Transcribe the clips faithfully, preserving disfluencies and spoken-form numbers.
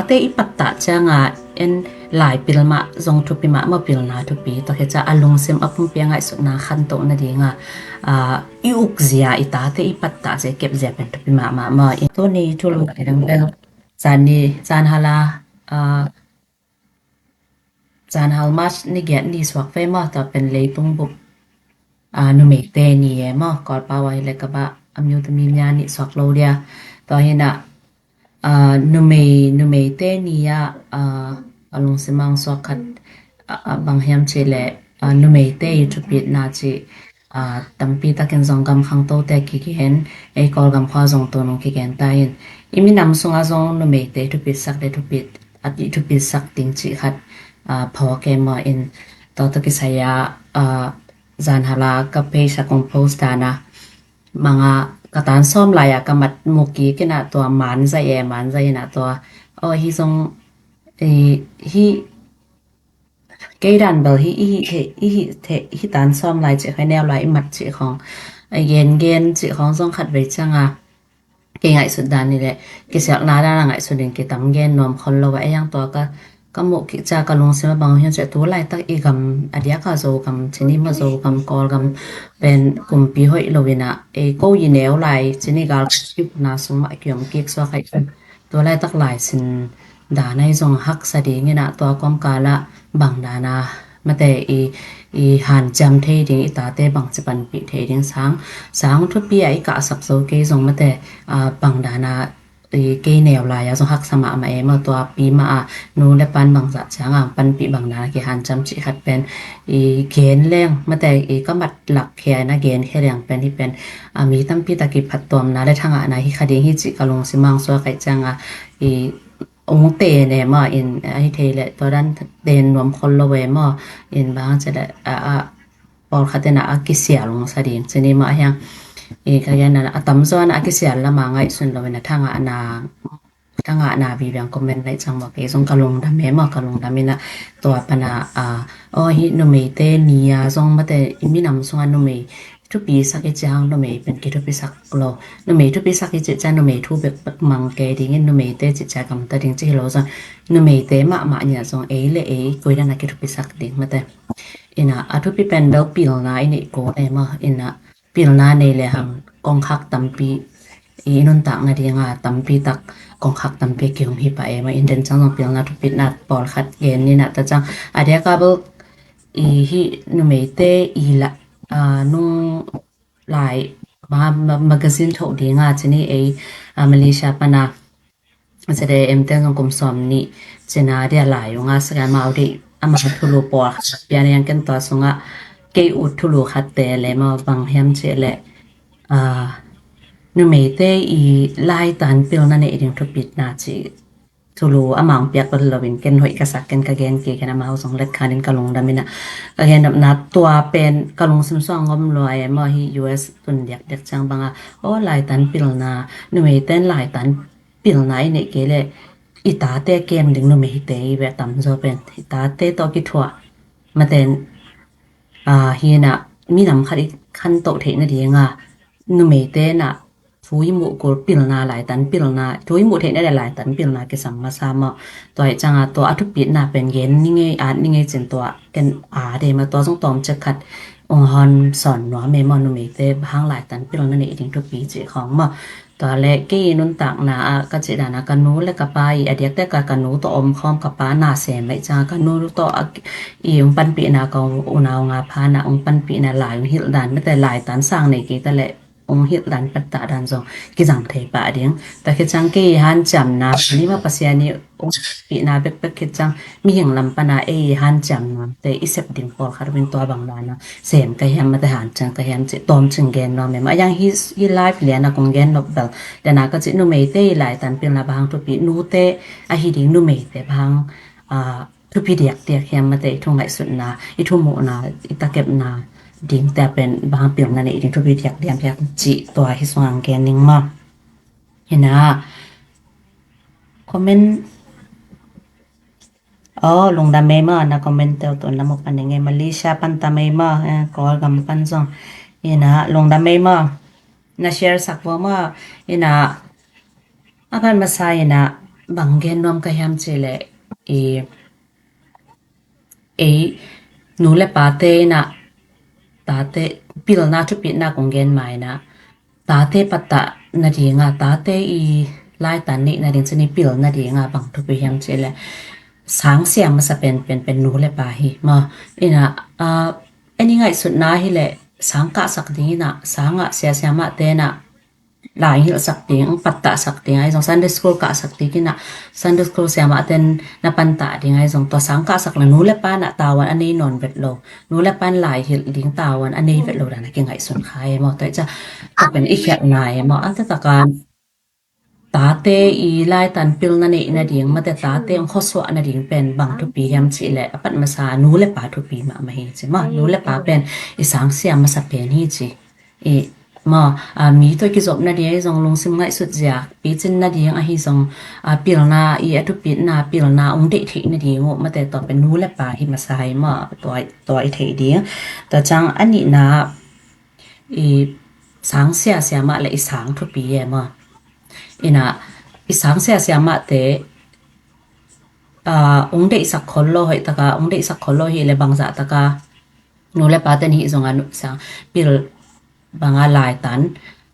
te i pattah cianga en lai pil mah zong thupi mahmah, pilna thupi. Tua khit ciang a lungsim a pumpi a ngaihsutna khantoh nadinga, a, i ukzia i tate i pattah zia kepzia pen thupi mahmah maw. Tuni thulu dang bel zani, zan hala, a, zan hal March ni giat ni suak ve maw, tua pen leitung bup, a, numeite ni e maw, Kawlpau ah hi le ka bah a miu tami nia ni suak lo dia. Tua hina, a, numei, numeite ni ah, a, a lungsim ang suak khat, a, a, bang hiam cih le, a, numeite i thupitna cih, a, tampi takin zong gam khangtote kigen, ei Kawlgam khua zong tunung kigen ta in. I minam sungah zong numeite thupitsak le thupit, a, i thupitsak ding cih khat, a, phawk e maw in, tua tawh kisai a, a, zan hala ka page a kong post dana, manga ka tan sawm lai-a ka mat mu kik ina tua man zai e, man zai ina tua. Aw, hi zong, eh, hi kei dan bel hi, i hi, i hi, i hi tan sawm lai cih khong, neu lai i mat cih khong, a gen gen cih khong zong khat vei cianga kei ngaihsut dan ni le kisialhna dan a ngaihsut ding kitam gen nuam khol lo a, ei ang tua ka, ka muh kik ciang ka lungsim a bang hiam cih tu laitak i gam a diak a Zogam cini maw, Zogam Kawlgam pen kumpi hoih lo ina, ei ko i neu lai cini gal kipna sung mah kiom kik suak ai. Tu laitak lai sin dan ai zong haksa ding ina tua kawmkal ah bang dana mate i, i hanciam thei ding, i tate bangci panpih thei ding sang, sang thupi a i kahsak zo kei zong mate, a, bang dana i kei neu lai a zong haksa mahmah e maw, tua pi mah a nu le pan bangzah cianga panpih bang dana kihanciam cih khat pen i gen leng mate i ka mat lak khia ina gen khia leng pen hi pen, a, mi tampi tak i phattuamna le thangahna hi kha ding hi cih ka lungsim ang suak ai cianga i ung te ne maw in, a, hi thei le tua dan ten nuam khol lo e maw in bang ci le, a, a, pawlkhat ina a kisial ung sa ding cini maw hiang. I ka gen a tamzaw ina a kisial lama ngaihsun lo ina thangahna, thangahna viviang comment lai ciang maw kei zong ka lungdam e maw, ka lungdam ina tua pana, a, aw, hi numeite ni a zong mate i minam sunga numei thupisak i ciang numei pen kithupisak lo. Numei thupisak i cih ciang numei thu bekbek mang kei dingin numeite cih ciang gamta ding cih hi lo zong numeite mahmah nia zong ei le ei koi dana kithupisak ding mate. Ina a thupi pen bel pilna i neih ko le maw, ina pilna nei le hang kongkhak tampi i nuntak nadinga tampi tak kongkhak tampi kihum hi pah e maw, in den ciang zong pilna thupitna pawlkhat gen nina ta ciang a diaka bel i hi numeite i la, a, nung lai ma, ma, magazine thoh dinga cini ei, a, Malaysia pana sede em ten zong kum sawm ni cina dia lai unga saka mau di ama thulu pawlkhat pian yang ken tua sunga kei ut thulu khat te le maw bang hiam cih le, a, numeite i laitan pilna nei ding thupitna cih thulu amang piak lo in ken hoih ka sak ken ka gen kei ken amau zong let khanin ka lungdam ina ka gendamna tua pen ka lungsim suang ngom lua e maw hi U S tun diak diak ciang banga aw laitan pilna numeiten laitan pilna i neih kei le i tate kem ding numeite i ve tamzaw pen i tate tawh kithuah maten, a, hina minam khat i khantoh theih nadinga numeite na thu i muh kul pilna laitan pilna thu i muh theih na le laitan pilna kisam masa maw. Tua i cianga tua a thupitna pen gen ni ngei at ni ngei cin tua ken a de maw tua zong tawm cek khat ung hon sawn nuam e maw numeite bang hang laitan pilna nei ding thupi cih khawng maw. Tua le kei i nuntakna ah ka cih dana ka nu le ka pa i a diakte ka ka nu tawh omkhawm ka pa na sem aih cianga ka nu tawh a i ung panpihna ka unau nga phana ung panpihna lai ung hilh dan mate laitan sang nei kei ta le ung hilh dan pattah dan zong kizang thei pah ding. Tua khit ciang kei i hanciamna ni maw Pasian i ung pihna bekbek khit ciang mihing lam pana ei i hanciamnate i sep ding pawlkhat uvin tua bang dana sem ka hiam mate hanciam ka hiam cih tawm cing gen nuam e maw. A yang hi, hi live liana kong gen nop bel dana ka cih numeite i laitan pilna bang hang thupi nute ahi ding numeite bang hang, a, thupi diakdiak hiam mate i thu ngaihsutna i thu muhna i takepna dingte pen bang hang pilna nei ding thupi diakdiak hiam cih tua hi sungah gen ning maw. Hina comment. Aw, lungdam ei maw, na comment teu tun na mu pan ning ei, Malaysia pan tam ei maw, eh, Kawlgam pan zong. Ina, lungdam ei maw. Na share sak vua maw. Ina, a pan masa ina, bang gen nuam ka hiam cih leh, i, ei, nu le pate in ah, tate, pilna thupitna kong gen ma in ah, tate pattah nading a, tate i laitan neih nading cih ni pil nading a bang thupi hiam cih leh, sang sia masa pen, pen, pen nu le pa hi, maw. In ah, ah, en i ngaihsutna hi leh, sang kahsak ding in ah, sang ah sia siamahte in ah, lai hilhsak ding, pattahsak ding, ahi zong Sunday school kahsak ding in ah, Sunday school siamahte in na pantah ding, ahi zong tua sang kahsak na nu le pa in ah tavuan a nei nawn vet lo, nu le pa in lai hilh ding tavuan a nei vet lo dan a kingaihsun kha e maw. Tua hi ciang, tua pen i khialhna e maw. A taktak a, tate i laitan pilna neih nading, mate tate hong khuasuah nading pen bang thupi hiam cih leh, a pat masa nu le pa thupi mahmah hi ci maw. Nu le pa pen i sang sia masa pen hi ci. I, maw, a, mi tawh i kizop nading ahi zong, lungsim ngaihsut zia, picin nading ahi zong, a, pilna, i a thupitna, pilna hong deih theih nading uh, mate tua pen nu le pa hi masa hi maw, tua, tua i theih ding. Tua ciang a nihna, i sang sia siamah le i sang thupi e maw. In ah, i sang sia siamahte, a, hong deihsak khol lo hoih tak a, hong deihsak khol lo hi leh bangzah tak a, nu le pate in hih zong a nu sang pil bang a laitan,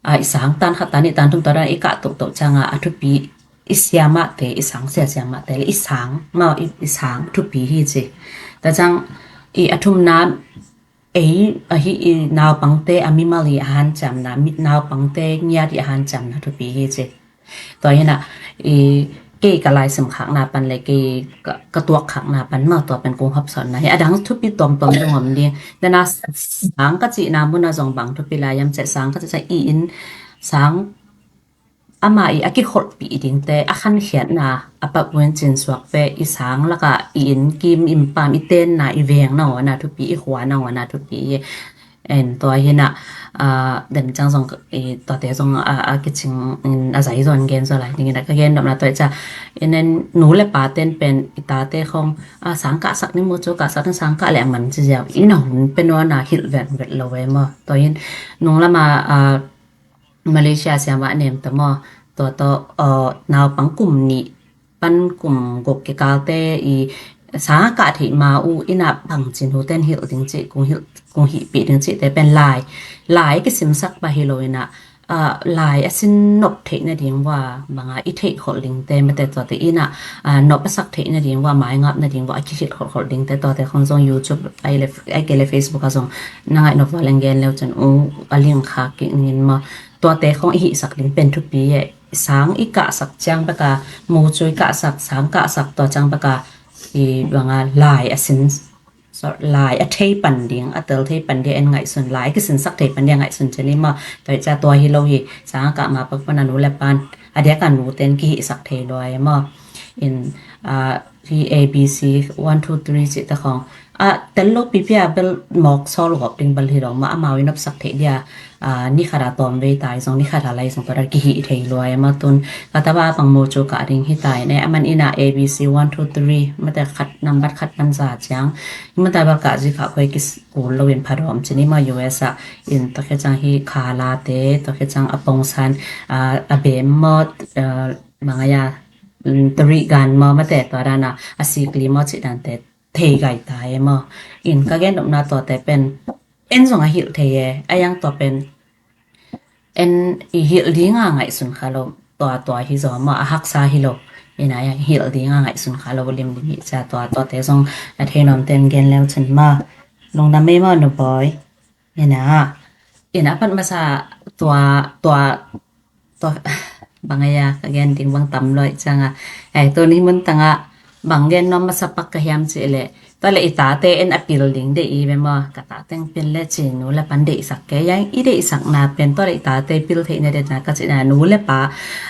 a, i sang tan khat tan nih tan thum tua dan i kah tohtoh ciang a, a thupi i siamahte, i sang sia siamahte le i sang, maw, i, i sang thupi hi ci. Tua ciang i a thumna, ei, ahi i naupangte a mimal i a hanciamna, mi, naupangte ngiat i a hanciamna thupi hi ci. Tua hi in ah, i, kei ka laisim khakna pan le kei ka, ka tuak khakna pan maw, tua pen kong hopsawnna hi. A dang thupi tuamtuam zong om ding. Tua in ah sang ka cihna mun ah zong bang thupi lai hiam cih leh, sang ka cih ciang i inn, sang, amah i a kikholhpih dingte, a khankhiatna, a pap vun cin suak pen i sang lak ah i inn kim, i paam, i tenna, i veng nangawn a thupi, i khua nangawn a thupi hi. En tua hi in ah, a, den ciang zong, i, tuate zong a, a kicing in a zai zaw in gen zaw lai ding in ah ka gen nopna tua hi ciang. In en nu le pate in pen i tate khong, a, sang kahsak ni, mucu kahsak ni, sang kah leh a man ci ziau, i na hun pen nuam a hilh vet vet lo e maw. Tua hi in nung lam a, a, Malaysia siamah nem ta maw, tua tawh, a, naupang kum nih pan kum guk kikalte i sang a kah theih ma uh in ah bangci nute in hilh ding cih, kong hilh, kong hihpih ding cihte pen lai, lai kisimsak pah hi lo in ah, a, lai a sin nop theih nading uh a, bang a i theih kholh dingte, mate tuate in ah, a, nop a sak theih nading uh a, maingap nading uh a, a kihilh kholhkholh dingte, tuate khong zong YouTube, ahih leh, ahih kei leh Facebook ah zong na ngaih nop uh a leng gen le uh cin, u, a link khak kik ning in maw. Tuate khong i hihsak ding pen thupi e. Sang i kahsak ciang bek a, mucu i kahsak, sang kahsak tua ciang bek a, i bang a lai a sin, so, lai a thei pan ding, a tel thei pan ding en ngaihsun, lai kisinsak thei pan ding ngaihsun ci ni maw. Tua hi ciang tua hi lo hi, sang a kah ma pak pan a nu le pa in, a diak a nute in kihihsak thei lua e maw. In, a, hi A B C one two three cihte khong, a, tel lo pipi a bel mawk sawl gawp ding bel hi lo maw, amau i nopsak theih ding a, a, ni khat a tawmvei ta i zong, ni khat a lai zong tua dan kihih thei lua e maw. Tun ka tapa pang mucu kah ding hi ta in e, aman in ah A B C one two three, mate khat, nambat khat pan za ciang, mate bel kah zi kah khuai kikul lo in pha dawm ci ni maw, U S ah. In tua khit ciang hi khalate, tua khit ciang a pongsan, a, a bem maw, a, bang a ya, mm, tarigan maw, mate tua dan a, a sikli maw cih dante thei gai ta e maw. In ka gen nopna tuate pen en zong a hilh thei e, a yang tua pen en i hilh ding a ngaihsun kha lo, tua tua hi zaw maw, a haksa hi lo. In a yang hilh ding a ngaihsun kha lo lim ding hi ciang tua, tuate zong a thei nuamte in gen le uh cin maw. Lungdam e maw Nu Bawi. In a, in a pat masa tua, tua, tua, bang a ya, ka gen ding bang tam lua hi ciang a. Ai, tuni mun tang a, bang gen nuam masa pak ka hiam cih leh, tua leh i tate en a pil ding deih i ve maw, ka tate hong pil le ci, nu le pa in deihsak kei. Yang i deihsakna pen, tua leh i tate pil theih nading na ka cihna, nu le pa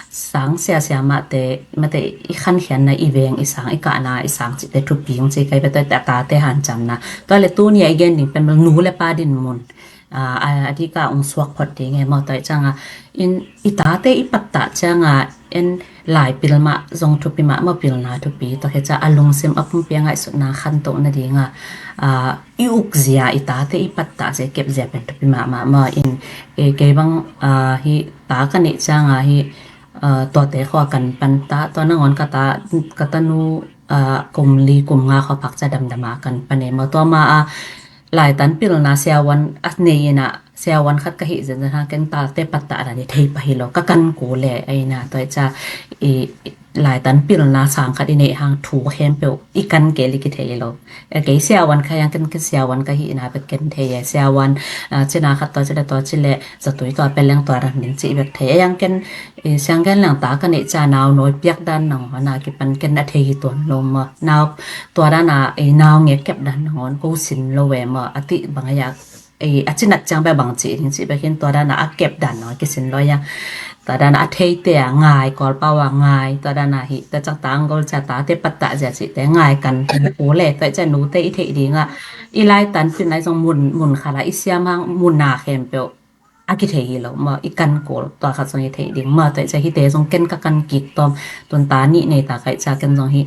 sang sia siamahte, mate i khankhiatna, i veng, i sang, i kahna, i sang cihte thupi hong ci kei ve, tua i tate hanciamna. Tua leh tuni a i gen ding pen bel nu le pa dinmun, a, a, a dik a hong suak phot ding e maw. Tua hi ciang a, in i tate i pattah ciang a, en lai pil mah zong thupi mahmah, pilna thupi, tua khit ciang a lungsim a pumpi a ngaihsutna khantoh nading a, a, i uk zia, i tate i pattah zia, kep zia pen thupi mahmah maw. In, e, kei bang, a, hi ta ka neih ciang a hi, Tuate khua kan pan ta, tua nangawn ka ta, ka tanu kum li kum nga khua phak ca damdama kan pan e maw. Tua ma a laitan pilna siavuan a nei ina, siavuan khat ka hih zenzen hang ken talte pattah dan i thei pah hi lo, ka kan ku le a ina. Tua i ca i laitan pilna sang khat i neih hang thu khempeuh i kan kei li kithei lo. Kei siavuan kha yang ken, ken siavuan ka hihna bek ken thei e. Siavuan cina khat tua cile, tua cile zatui tua peleng tua ran min cih bek thei e. Yang ken siang gen leng ta ka neih ca nau nawi piak dan nangawn a kipan ken a thei hi tuan lo maw. Nau tua dan a nau ngek kep dan nangawn ko sin lo e maw. A tih bang a yak a cinat ciang bek bang cih ding cih bek hin tua dan a a kep dan nangawn kisin lo ya. Tua dan a a theite a ngai, Kawlpau a ngai, tua dan a hi, tua ciang ta anggol cia tate pattah zia cihte ngai kan ku le, tua cia nute i theih ding a, i laitan pin lai zong mun, mun khat a i siam hang mun a khempeuh a kithei hi lo maw, i kan kul tua khat zong i theih ding maw. Tua i cia hite zong ken ka kan kik tawm, tun ta nih nei ta kaih cia ken zong hi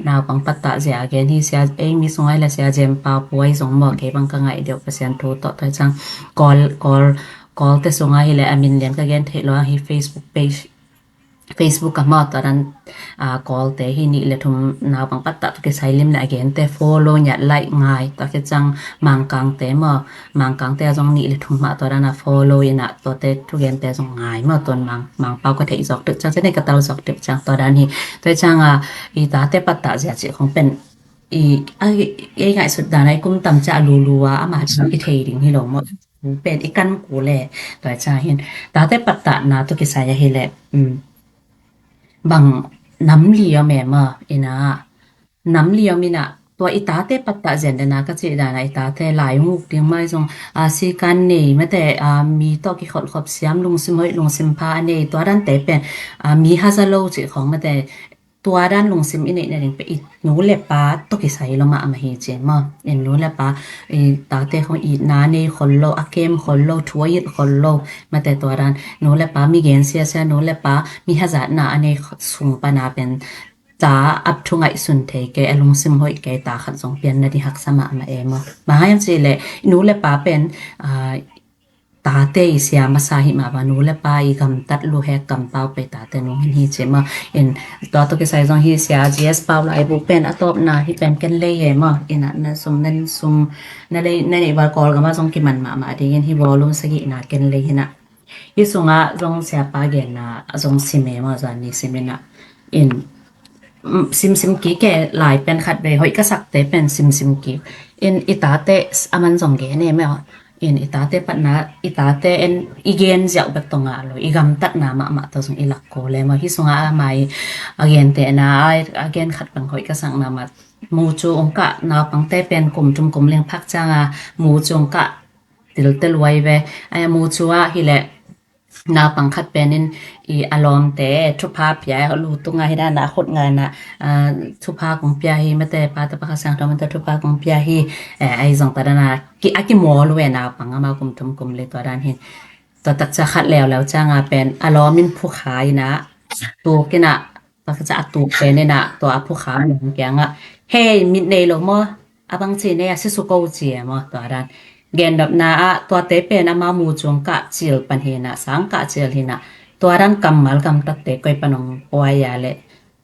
naupang pattah zia a gen hi. Sia ei mi sung ai le sia Jem Pau Puai zong maw, kei bang ka ngaih deuh Pasian thu tawh. Tua i ciang Kawl, Kawl, Kawlte sung a hi le a min lian ka gen theih lo a hi, Facebook page, Facebook a maw, tua dan Kawlte hi nih le thum naupang pattah tu kisai lim le a gente follow ngiat, like ngai. Tua khit ciang Mangkangte maw, Mangkangte a zong nih le thum mah tua dan a follow ina, tuate thugente zong ngai maw. Tuan Mang, Mangpau ka theih zawk deuh ciang, cia nei ka tal zawk deuh ciang tua dan hi. Tua i ciang a i tate pattah zia cih khong pen i, a, ei ngaihsut dan a i kum tam cia a lulu a ama cia i thei ding hi lo maw. Pen i kan ku le, tua i ciang hin tate pattahna tu kisai a hi le bang nam li om e maw ina, nam li om ina, tua i tate pattah zen dena ka cih dana i tate lai nguk ding mai zong a sikan nei mate, a mi tawh kikholh khop siam, lungsim hoih lungsim pha a nei, tua dante pen a mi haza lo cih khong mate, tua dan lungsim i neih nading pen i nu le pa tawh kisai lo mahmah hi ci maw. In nu le pa i tate khong itna nei khol lo, a kem khol lo, thu a it khol lo mate, tua dan nu le pa mi gen siasia, nu le pa mi hazatna a nei sung pana pen ta ap thu ngaihsun thei kei, a lungsim hoih kei ta khat zong pian nading haksa mahmah e maw. Bang hang hiam cih leh nu le pa pen tate i sia masa hi mah bang, nu le pa i gamtat luhek kampau pei tate nung hin hi ci maw. In tua tawh kisai zong hi sia G S Pau laibu pen a tawpna hi pen ken lei e maw. In a na sum, na sum, na lei, na neih val Kawlgam a zong kiman mahmah dingin hi volume sagihna ken lei hi na. Hi sungah zong siapa genna a zong sim e maw, zan ni sim ina. In simsim kik e, lai pen khat vei hoih ka sakte pen simsim kik. In i tate a man zong gen e maw. In i tate patna, i tate en i gen ziau bek tawh ngah lo, i gamtatna mahmah tawh zong i lak ko le maw. Hi sungah a mai a gentehna a gen khat pen hoih ka sakna mah, mucu ung kah, naupangte pen kum thum kum ling phak cianga mucu ung kah, tilte luai ve. Ai a mucu ah hi leh naupang khat penin i a lawmte thupha pia, lu tunga hi dana khut ngana thupha kong pia hi mate, pate pakhat siangtho mate thupha kong pia hi. Ai zong ta dana a kimawl uh e, naupang amau kum thum kum li tua dan hin. Tua takcia khat leuleu cianga pen a lawmin phukha ina, tuk ina, takcia a tuk pen ina tua a phukha nong kiangah, hei, mit nei lo maw? A bang ci nei a, sisuko ci e maw, tua dan. Gendopna ah tuate pen amau mucu ung kah cil pan hina, sang kah cil hina. Tua dan kammal gamtatte koi pan ong puai a leh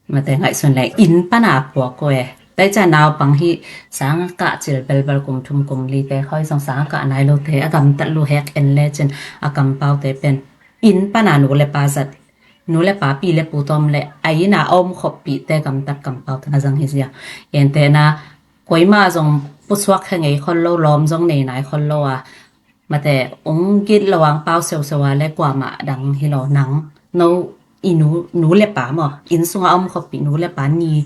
mate ngaihsun leh inn pana a puak uh e. Taicia naupang hi sang kah cil belbel kum thum kum lite khoi zong sang kah nai lote a gamtat luhek en lecin a kampaute pen inn pana nu le pa zat, nu le pa pi le pu tawm le a inn a om khoppihte gamtat kampaute na zang hi zia. Entehna koima zong pusuak khe ngei khol lo, lawm zong nei nai khol lo a, mate ong git lo ang pau seuseu a le kuamah dang hi lo, nang no i nu, nu le pa maw, inn sunga om khoppih nu le pa ni,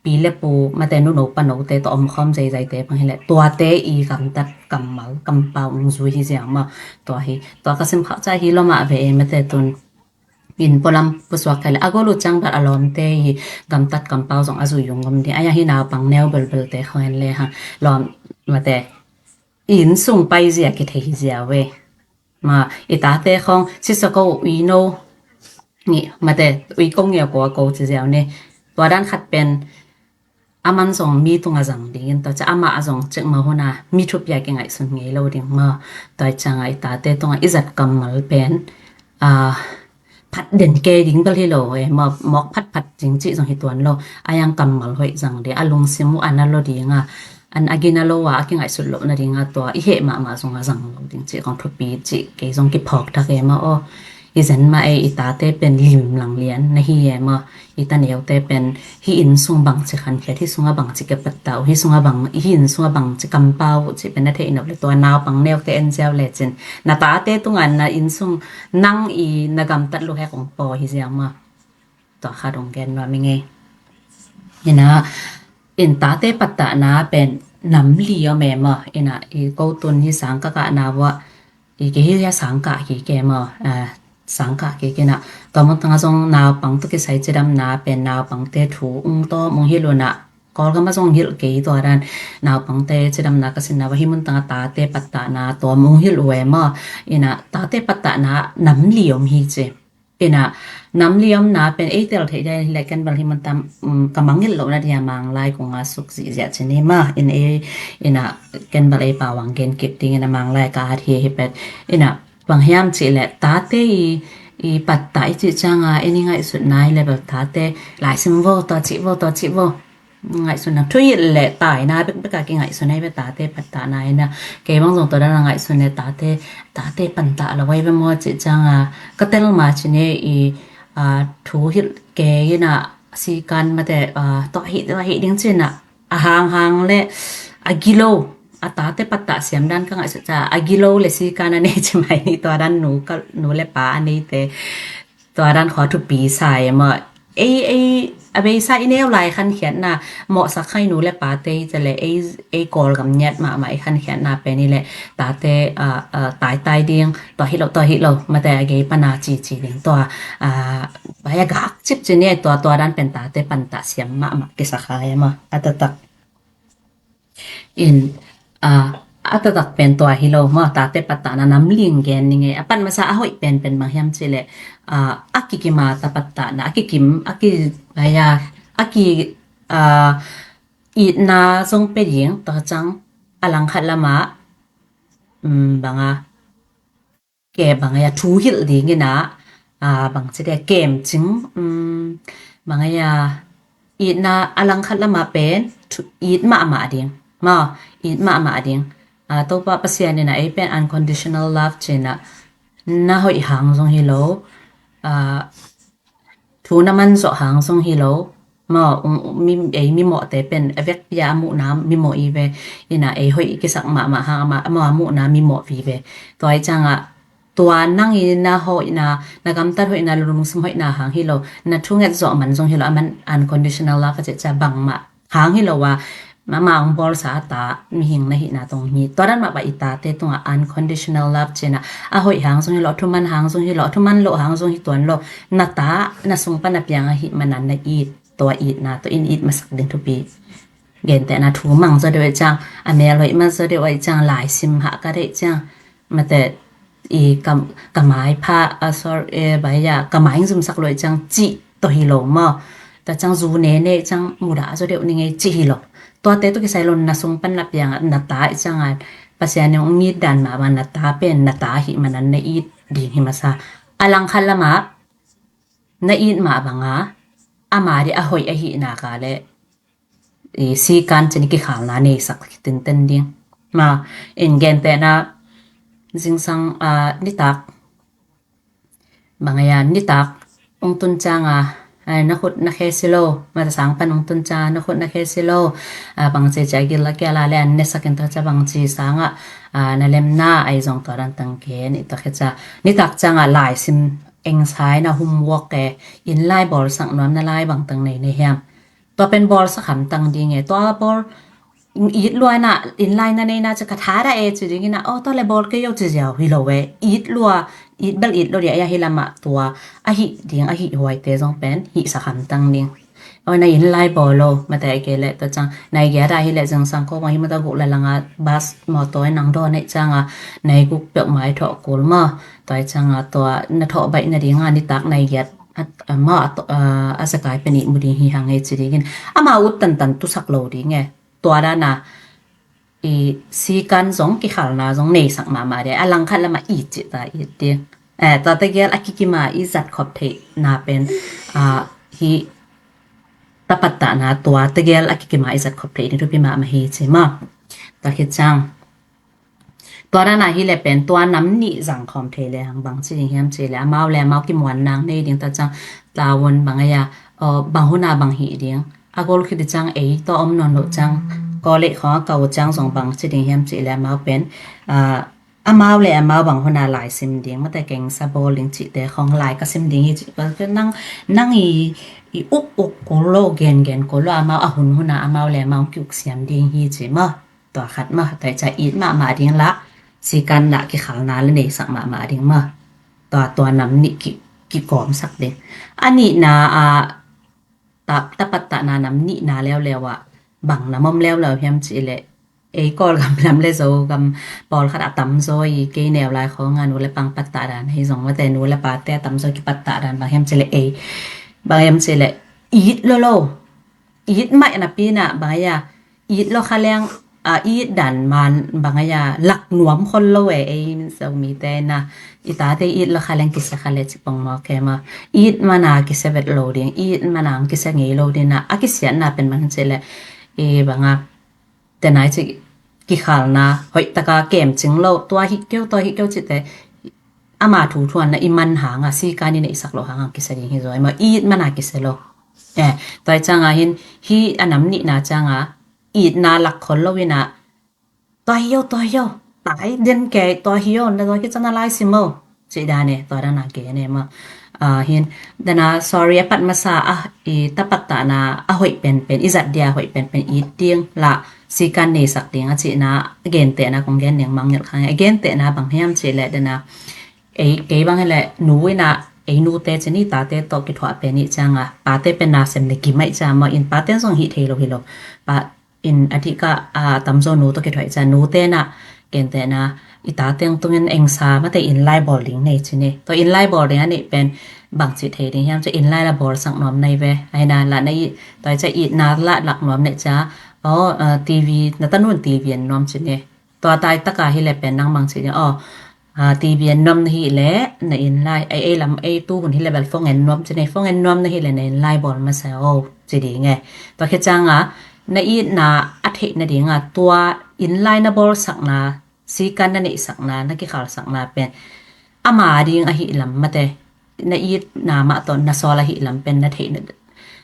pi le pu mate nu no pa note tawh om khawm zeizaite bang hi leh tuate i gamtat kammal kampau ong zui hi ziang maw. Tua hi, tua ka sim khauh ca hi lo mah ve e mate tun. Inn pualam pusuak kei le a gol uh ciang bat a lawmte i gamtat kampau zong a zui ung om ding. Ai a hi naupang neu belbelte khong en le hang lawm mate inn sung pai zia kithei hi ziau e. Ma i tate khong sisako ui no ni mate ui ko ngia ko a ko ci ziau ni. Tua dan khat pen a man zong mi tunga zang dingin tua cia amah a zong cikmah huna mi thupia kingaihsun ngei lo ding maw. Tua cianga i tate tunga i zat kammal pen a phat den kei ding bel hi lo e maw, mawk phatphat ding cih zong hi tuan lo. A yang kammal hoih zang ding, a lungsim uh a na lo ding a, an a gina lo a, a kingaihsut loh nading a, tua i heh mahmah zong a zang lo ding cih kong thupi cih kei zong kiphawk thak e maw aw. I zen mah e, i tate pen lim lang lian na hi e maw. I ta neute pen hih inn sung bangci khankhiat, hih sungah bangci kipattah uh, hih sungah bang, hih inn sungah bangci kampau uh cih pen na theih nop le, tua naupang neute en ziau lecin na tate tungah na inn sung nang i na gamtat loh he kong paw hi ziau maw. Tua khat hong gen nuam i ngei. Ina, in tate pattahna pen nam li om e maw. Ina, i ko tun hi sangkah kahna uah, i kei hi a sangkah kik e maw. A, sangkah kik ina, tua mun tangah zong naupang tawh kisai cidamna pen naupangte thu ung tawm ung hilh una, Kawlgam ah zong hilh kei tua dan, naupangte cidamna ka sinna uah hih mun tangah tate pattahna tawm ung hilh uh e maw. Ina, tate pattahna nam li om hi ci. Ina, nam li omna pen ei tel theih dia hi le, ken bel hih mun tang, um, ka mangngilh lohna dia Manglai kong a suk zihziah ci ni maw. In ei, ina, ken bel ei pau ang gen kip ding ina Manglai ka at hi hi pet. Ina, bang hiam cih le tate i, i pattah i cih cianga, en i ngaihsutna i le bel tate laisim vo, tua cih vo, tua cih vo. Ngaihsun nang thuhilh le taina bekbek a kingaihsun ei ve tate pattahna ina. Kei bang zong tua dan a ngaihsun le tate, tate pattah lo ei ve maw cih cianga, ka tel ma ci ni i, a, thuhilh kei ina sikan mate, a, tua hih, tua hih ding cina, a hanghang le a gilo, a tate pattah siam dan ka ngaihsut ca, a gilo le sikan a nei ci mai ni tua dan nu ka, nu le pa a neite. Tua dan khua thupi sa e maw. Ei, ei, a beisa i neu lai khankhiatna, mawhsak kha i nu le pate i ci le, ei, ei Kawlgam ngiat mahmah i khankhiatna pen i le, tate, a, a, taitai ding, tua hi lo, tua hi lo, mate a gei pana cici ding, tua, a, bai a gak cip ci ni, tua, tua dan pen tate pattah siam mahmah kisa kha e maw, a taktak. In, a, a taktak pen tua hi lo maw, tate pattahna nam li ing gen ni ngei. A pan masa a hoih pen pen bang hiam ci le, a, a kikim a ta pattahna, a kikim, a ki, bai a, a ki, a, itna zong pe ding, tua ciang a langkhat lamah, um, bang a, ke bang a thuhilh ding ina, a, bang ci dia kemcing, um, bang a itna a langkhat lamah pen, thu, it mahmah ding. Maw, it mahmah ding. A, Topa Pasian ina ei pen unconditional love cina, na hoih hang zong hi lo. A, thu na man zawh hang zong hi lo. Maw, ung, mi, ei mimawhte pen, a vekpi a muhna mimawh i ve. Ina ei hoih kisak mahmah hang, amah, amah a muhna mimawh vi ve. Tua i cianga, tua nang i na hoihna, na gamtat hoihna, lungsim hoihna hang hi lo. Na thunget zawh man zong hi lo, a man unconditional love a cih cia bangmah hang hi lo a, mama ong bawlsa a ta, mihing na hihna tong hi. Tua dan mah ba i tate tungah unconditional love cina, a hoih hang zong hi lo, a thuman hang zong hi lo, a thuman loh hang zong hi tuan lo, na ta, na sung pan a piang ahih manan na it, tua itna, tua in it masak ding thupi. Gentehna thu mang zaw deuh i ciang, a mel hoih mang zaw deuh i ciang, laisim hah ka deih ciang, mate i ka, ka mai pha, a, sorry, e, bai a, ka mai zumsak lo i ciang cih tawh hi lo maw. Tua ciang zu nene i ciang mudah zaw deuh ni ngei cih hi lo. Tuate tawh kisai lo na sung pan na piang a, na ta i ciang a, Pasian in ong it dan mah bang na ta pen, na ta ahih manan na it ding hi masa. A langkhat lamah, na it mah banga, ama dih a hoih ahihna ka le, i sikan cin i kikhalna neisak tenten ding. Ma, in gentehna, zingsang, a, nitak, bang a ya, nitak, ung tun cianga, a, na khut na khe si lo, mata sang pan ung tun cianga, na khut na khe si lo, a, bang ci cia gil la kia la le an nesak in ta cia bang ci sanga, a, na lemna, ai zong tua dan tang ken, i ta khe cia, nitak cianga laisim eng sai na homework e, in lai bawlsak nuam na lai bang tang nei nei hiam. Tua pen bawlsak hamtang ding e, tua bawl it lua ina, in lai na nei na ci ka tha da e ci ding ina, o tua le bawl kei o ci ziau hi lo e, it lua, it bel it lo dia, a hi lamah tua, a hih ding, a hih huaite zong pen, hihsak hamtang ding. O na in lai bawl lo, mate a ke le, tua ciang, nai gia da hi le zingsang ko, bang hi mata guk le langa, bas, mawtaw, nang daw nei cianga, nai guk peuh mai thawh kul ma, tua cianga, tua, na thawh baih na dinga, nitak nai giat, a, a, ma, a, a, a sakai pen i mu ding hi hang e ci dingin. Ama ut tantan tusak lo ding e. Tua dana i sikan zong kikhalna zong neisak mahmah ding. A langkhat lama i cih ta i ding. Eh, tua tegel a kikima i zat khop theihna pen, ah, hi tapattahna tua tegel a kikima i zat khop theih ni thupi mahmah hi ci maw. Tua khit ciang tua dana hi le pen tua nam nih zang khawm thei le hang bang ci ding hiam ci le amau le amau kimuan nang nei ding ta ciang tawun bang a ya, aw, bang huna bang hi ding a gol khit ciang ei tua om nawn loh ciang kawlei khawng a kau ciang zong bang ci ding hiam ci le amau pen, ah, amau le amau bang huna lai sim ding mate keng sa bawl ding cihte khawng lai ka sim ding hi ci nang, nang i, i uk uk kul lo gen gen kul lo amau a hun huna amau le amau ki uk siam ding hi ci maw. Tua khat mah, tua i ca it mahmah ding lah, sikan lah kikhalna le neisak mahmah ding mah. Tua, tua nam nih ki, kikawmsak ding. A nihna ah, ta, tapattahna nam nihna leuleu ah, bang nam om leuleu hiam ci le, ei Kawlgam lam le Zogam pawlkhat a tamzaw i kei neu lai khawng a nu le pang pattah dan hi zong mate nu le pate a tamzaw kipattah dan bang hiam ci le ei, bang hiam ci le, it lo lo. It maih napi na bang a ya, it lo kha leng, a, it dan man bang a ya, lak nuam khol lo e, ei min Zomite na, i tate it lo kha leng kisia kha le ci pong maw ke maw. It mana kisia vet lo ding, it mana kisia ngei lo ding na, a kisiatna pen bang ci le, i bang a, te nai ci kikhalna, hoih taka kemcing lo, tua hi keu, tua hi keu cite, ama thu thuanna i man hanga, sikan i neihsak lo hanga kisia ding hi zaw, i maw it mana kisia lo. Eh, tua i cianga hin, hi a nam nihna cianga, itna lak khol lo ina, tua hi yo, tua hi yo, tai den ke, tua hi yo, na tua ki ciang na lai sim o. Ci dane, tua dana ke ne ma. Ah, hin, dana, sorry, a pat masa, ah, i tapattahna, a hoih penpen, i zat dia hoih penpen, it ding, la, sikan neisak ding, a cihna, a gentehna, kong gen ding, mangngilh khang, a gentehna, bang hiam ci le, dana, ei, kei bang hi le, nu ina, ei nute ci ni, tate tawh kithuah pen i cianga, pate pen na sem le ki mai cia, ma in pate zong hi thei lo hi lo. Pa, in a dih ka, a, tamzaw nu tawh kithuah i cia, nute na, gentehna, i tate tungin engsa, mate inn lai bawl ding nei ci ni. Tua inn lai bawl ding a neih pen, bang ci thei ding hiam ci inn lai la bawlsak nuam nei ve. Aina la na i, tua i cia itna la lak nuam nei cia, aw, a, T V, na tanun T V en nuam ci ni. Tua tai taka hi le pen nang bang ci ding, aw, a, T V en nuam na hi le, na inn lai, ei, ei lam, ei tu hun hi le bel phone en nuam ci ni, phone en nuam na hi le na inn lai bawl masa o, ci ding e. Tua khit cianga, na itna a theih nadinga, tua inn lai na bawlsakna, sikan na neihsakna, na kikhalsakna pen, ama ding ahi lam mate, na itna mah tawh na sawl ahi lam pen, na theih na,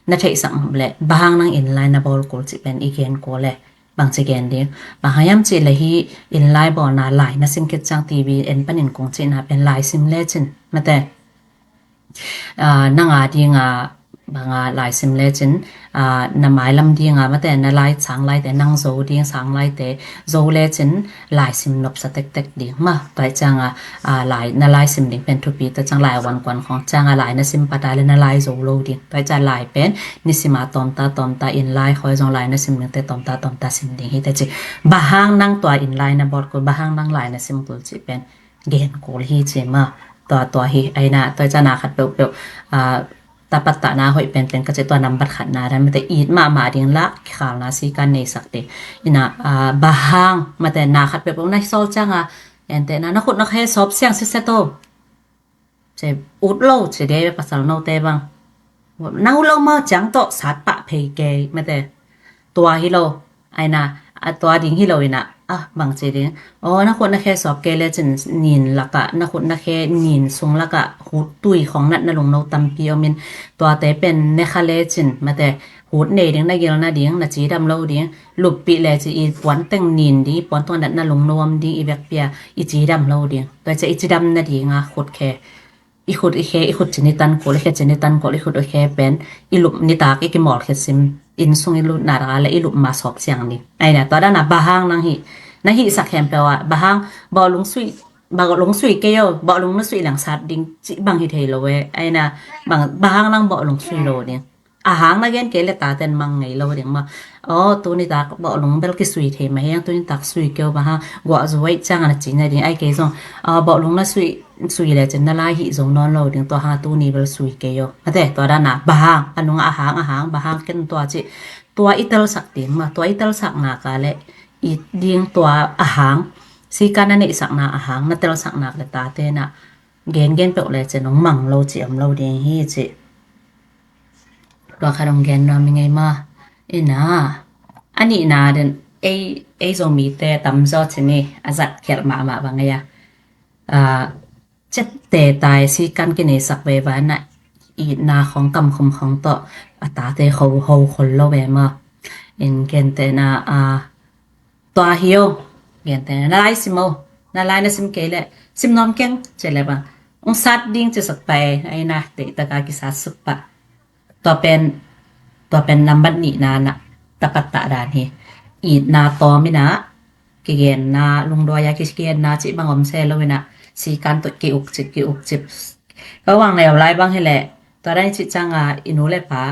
na theihsak le, bang hang nang inn lai na bawl kul ci pen, i gen kul le, bang ci gen ding. Bang hang hiam ci le hi inn lai bawlna lai, na sim khit ciang T V en panin kong cihna pen, lai sim le cin, mate. Ah, nang a dinga, banga lai sim le cin, ah, na mailam dinga, mate, na lai sang laite, nang zo ding sang laite, zo le cin, lai sim nopsa tektek ding. Ma, tua i cianga, ah, lai, na lai sim ding pen thupi, tua ciang lai wan kuan khong cianga lai na sim pata le na lai zo lo ding. Tua i cia lai pen, ni sima tawmta, tawmta, inn lai, khoi zong lai na sim ding te tawmta, tawmta sim ding hi te ci. Bang hang nang tua inn lai na bawl kul, bang hang nang lai na sim kul ci pen. Gen kul hi ci ma. Tua, tua hi, aina, tua i cia na khat peuhpeuh, ah, tapattahna hoih penpen ka ci tua nambat khatna dan, mate it mahmah ding la, kikhalna sikan neisak ding. Ina, ah, bang hang, mate na khat peuhpeuh na sawl cianga, ente na, na khut na khe sawp siang siset o. Ci ut lo, ci de pasal note bang. Na ut lo ma ciang tawh sat pah phei kei, mate. Tua hi lo, aina, a tua ding hi lo ina, ah, bang ci ding. Aw, na khut na khe sawp kei le cin nin laka, na khut na khe nin sung laka, hut tui khong natna lungno tampi omin, tuate pen ne kha le cin, mate, hut nei ding, na gil na ding, na cidam lo ding, luppih le ci i puan teng nin ding, i puan tawh natna lungno om ding, i vekpia, i cidam lo ding. Tua cia i cidam nadinga khut khe. I khut i khe, i khut cin i tan kul, i khe cin i tan kul, i khut i khe pen, i lup nitak i kimawl khe sim, inn sung i lutna daka le i lup ma sawp siang ni. Aina, tua dana bang hang nang hi, na hi sak hem peuh a, bang hang, bawlung sui, bawlung sui kei o, bawlung na sui lang sat ding, ci bang hi thei lo e. Aina, bang, bang hang nang bawlung sui lo ding. A hang na gen kei le taten mang ngei lo ding ma. Aw, tuni tak bawlung bel kisui thei ma hiang, tuni tak sui keu bang hang, guah zuai ciang a na ci na ding, ai kei zong, aw, bawlung na sui, sui le cin na lai hi zo nawn lo ding, tua hang tuni bel sui kei o. Mate, tua dana, bang hang, a nung a hang, a hang, bang hang ken tua ci, tua i telsak ding ma, tua i telsak nak a le, i ding tua a hang, sikan na neihsak na a hang, na telsak nak le tate na, gengen peuh le cin hong mang lo ci om lo ding hi ci. Tua khat hong gen nuam i ngei ma. Ina a nihna den ei, ei Zomite tamzaw cin i a zat khialh mahmah bang ei a, a, cette tai sikan kineisak veva na itna khong kamkhum khong tawh a tate ho ho khol lo ve ma. In gentena a, tua hi o, gentena na lai sim o, na lai na sim kei le sim nuam keng ci le bang hong sat ding ci sak pai. Aina teihtaka kisat suk pah. Tua pen, tua pen nambat nihna na tapattah dan hi. Itna tawm ina kigenna, lungduai a kigenna cih bang om se lo ina sikan tawh ki-ukcip ki-ukcip. Ka wang neu lai bang hileh tua dan i cih cianga i nu le pa,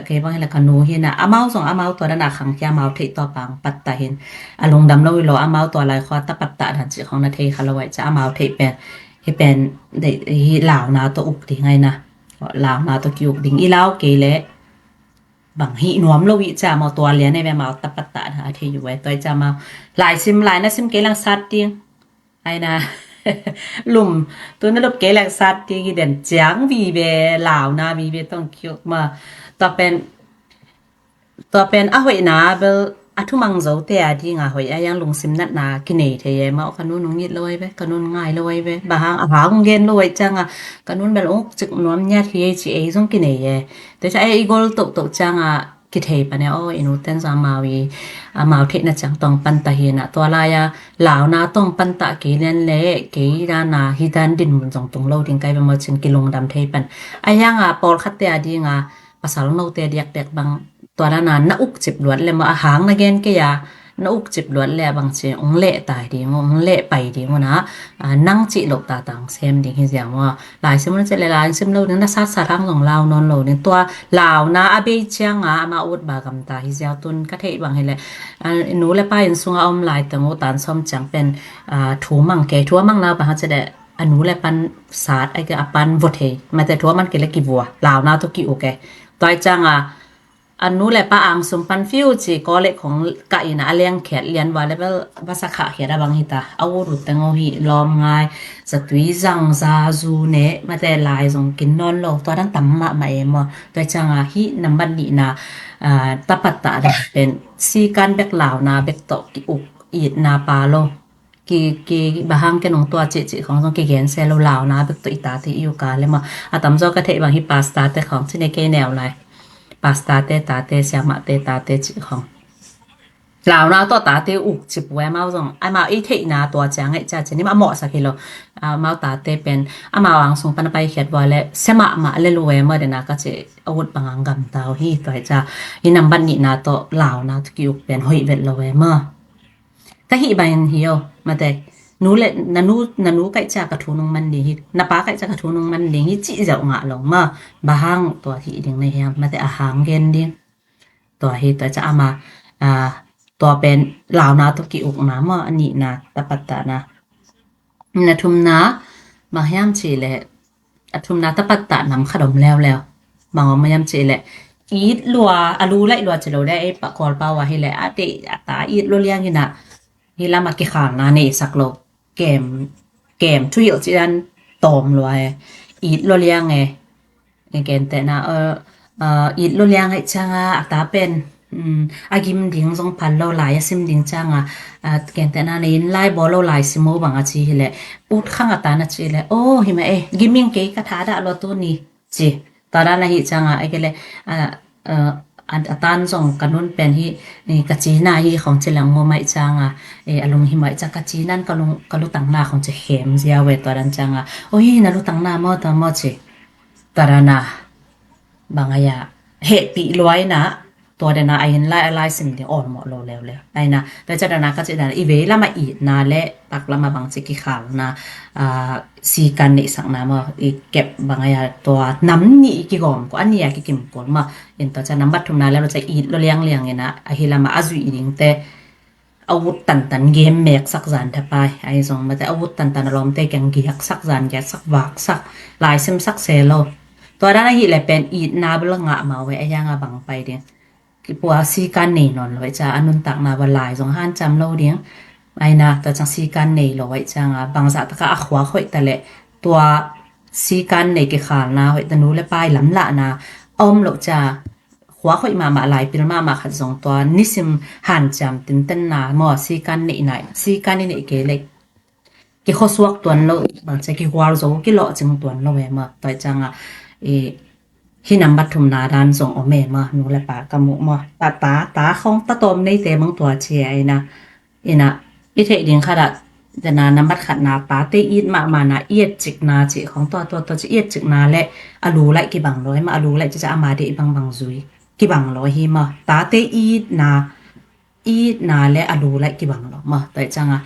kei bang hileh ka nu hi ina amau zong amau tua dan a khangkhia amau theih tua pang pattah hin. A lungdam lo hi lo amau tua lai khua tapattah dan cih khong na thei kha lo ai cia amau theih pen hi pen hi launa tawh uk ding aina. Launa tawh ki-uk ding i lau kei le bang hih nuam lo i cia amau tua lian e ve amau tapattah dan a thei uh e tua i cia amau lai sim lai na sim kei lang sat ding. Aina lum tu na lup kei lang sat ding i den ciang vive launa vive tong kiuk ma. Tua pen, tua pen a hoihna bel a thumang zote a dinga hoih a yang lungsim natna kinei thei e ma. Ka nun hong it lo ai ve, ka nun ngai lo ai ve, bang hang a hang gen lo ai cianga ka nun bel uk cik nuam niat hi ei ci ei zong kinei e. Tua cia ei i gol tohtoh cianga kithei pan e aw i nu ten zong amau i amau theihna ciang tawng pantah hi ina tua lai-a launa tawng pantah kei lian le kei dana hi dan dinmun zong tung lo ding kai bemaw cin kilungdam thei pan. A hianga pawlkhatte a dinga pasal note diakdiak bang tua dana na ukcip luat le maw a hang na gen kei a na ukcip luat le a bang ci ong leh tai ding ong leh pai ding una nang cih loh tatang sem ding hi ziang maw. Laisim un cih le laisim lo ding na satsat hang zong lau nawn lo ding tua launa a bei cianga amah ut ba gamta hi ziau tun ka theih bang hileh nu le pa inn sunga om lai teng uh tan sawm ciang pen thu mang kei thu a mang nau bang ha cih le a nu le pan sat a pan vua thei mate thu a man kei le kivua launa tawh ki-uk e. Tua i cianga a nu le pa angsum pan fiu ci kawlek khong kah ina a lengkhiat lian vua le bel vasa khahkhiat a bang hita a ut ut teng uh hi lawm ngai zatui zang za zu ne mate lai zong kin nawn lo tua dan tam mahmah e maw. Tua i cianga hih nambat nihna tapattah dan pen sikan bek launa bek tawh ki-uk itna pa lo. Ki, ki bang hang ke nong tua cih cih khong zong kigen se lo launa bek tawh i tate i uka le maw. A tamzaw ka theih bang hi pastor te khong cine kei neu lai. Pastor te tate siamah te tate cih khong launa tawh tate ukcip uh e amau zong amau i theihna tua ciang ngaih cia cin i mah mawhsak hi lo. Amau tate pen amau angsung pan a paikhiat vua le sia mahmah le lu e maw dena ka cih a ut bang ang gamta uh hi tua hi cia hi nambat nihna tawh launa tawh ki-uk pen hoih vet lo e maw. Ka hih bangin hi o mate nu le na nu, na nu kaih cia ka thu nung man ding hi na pa kaih cia ka thu nung man ding hi cih zeuh ngah lo ma. Bang hang tua hih ding na hiam mate a hang gen ding. Tua hi tua cia ama tua pen launa tawh ki-ukna maw a nihna tapattahna. Na thumna bang hiam cih le a thumna tapattah nam khat om leuleu. Bang om hiam cih le it lua a lu laih lua ci lo le ei pah kawlpau a hileh a deih a ta it lua liang hina hi lama kikhalna neisak lo kem, kem thuhilh ci dan tawm lua e. It lua liang e. Gentehna it lua liang aih cianga a ta pen a gim ding zong phal lo lai a sim ding cianga gentehna na inn lai bawl lo lai sim o bang a ci hileh ut khang a ta na ci le aw himah e giming kei ka tha dah lua tu ni ci. Tua dan ahi cianga a kele a tan zong ka nun pen hi ka cina hi khong ci leng ngom aih cianga a lung himah aih cianga ka cinan ka lutangna khong ci khem zia ve tua dan cianga aw hi na lutangna maw tua maw ci. Tua dana bang aia hehpih luaina tua dana a inn lai a lai sim ding awlmawh lo leuleu aina tua cia dana ka cih dana i vei lama itna le pak lama bangci kikhalna sikan neihsakna maw i kep bang aia tua nam nih i kigawm kul a nia kikim kul maw. In tua cia nambat thumna le lo cia it lo liangliang ina ahi lama a zuih dingte a ut tantan gem meksak zan thapai ahi zong mate a ut tantan a lawmte kiang giaksak zan giaksak vaksak laisimsak se lo. Tua dan ahi le pen itna bel ngah mau ve a hianga bang pai ding. Kipua sikan nei nawn lo aih cia a nuntakna va lai zong hancam lo ding. Aina tua ciang sikan nei lo aih cianga bangzah taka a khuak hoih ta le tua sikan nei kikhalna hoih ta, nu le pa i lamlahna a om loh cia, khuak hoih mahmah, laipil mahmah khat zong tua nisim hanciam tintenna maw, sikan neihna, sikan i neih kei leh kikhuasuak tuan lo, bangcia kigual zo kilawh cing tuan lo e maw. Tua i cianga i hi nambat thumna dan zong om e maw, nu le pa ka muh maw. Ta, ta, ta khong ta tawm neite bang tua ci e ina, ina, i theih ding khat ah, dena nambat khatna tate it mahmahna, i etcikna cih khong tua, tua, tua ci i etcikna le a lu laih kibang lo e maw, a lu laih cicia ama deih bangbang zui kibang lo hi maw. Tate itna, itna le a lu laih kibang lo maw. Tua i cianga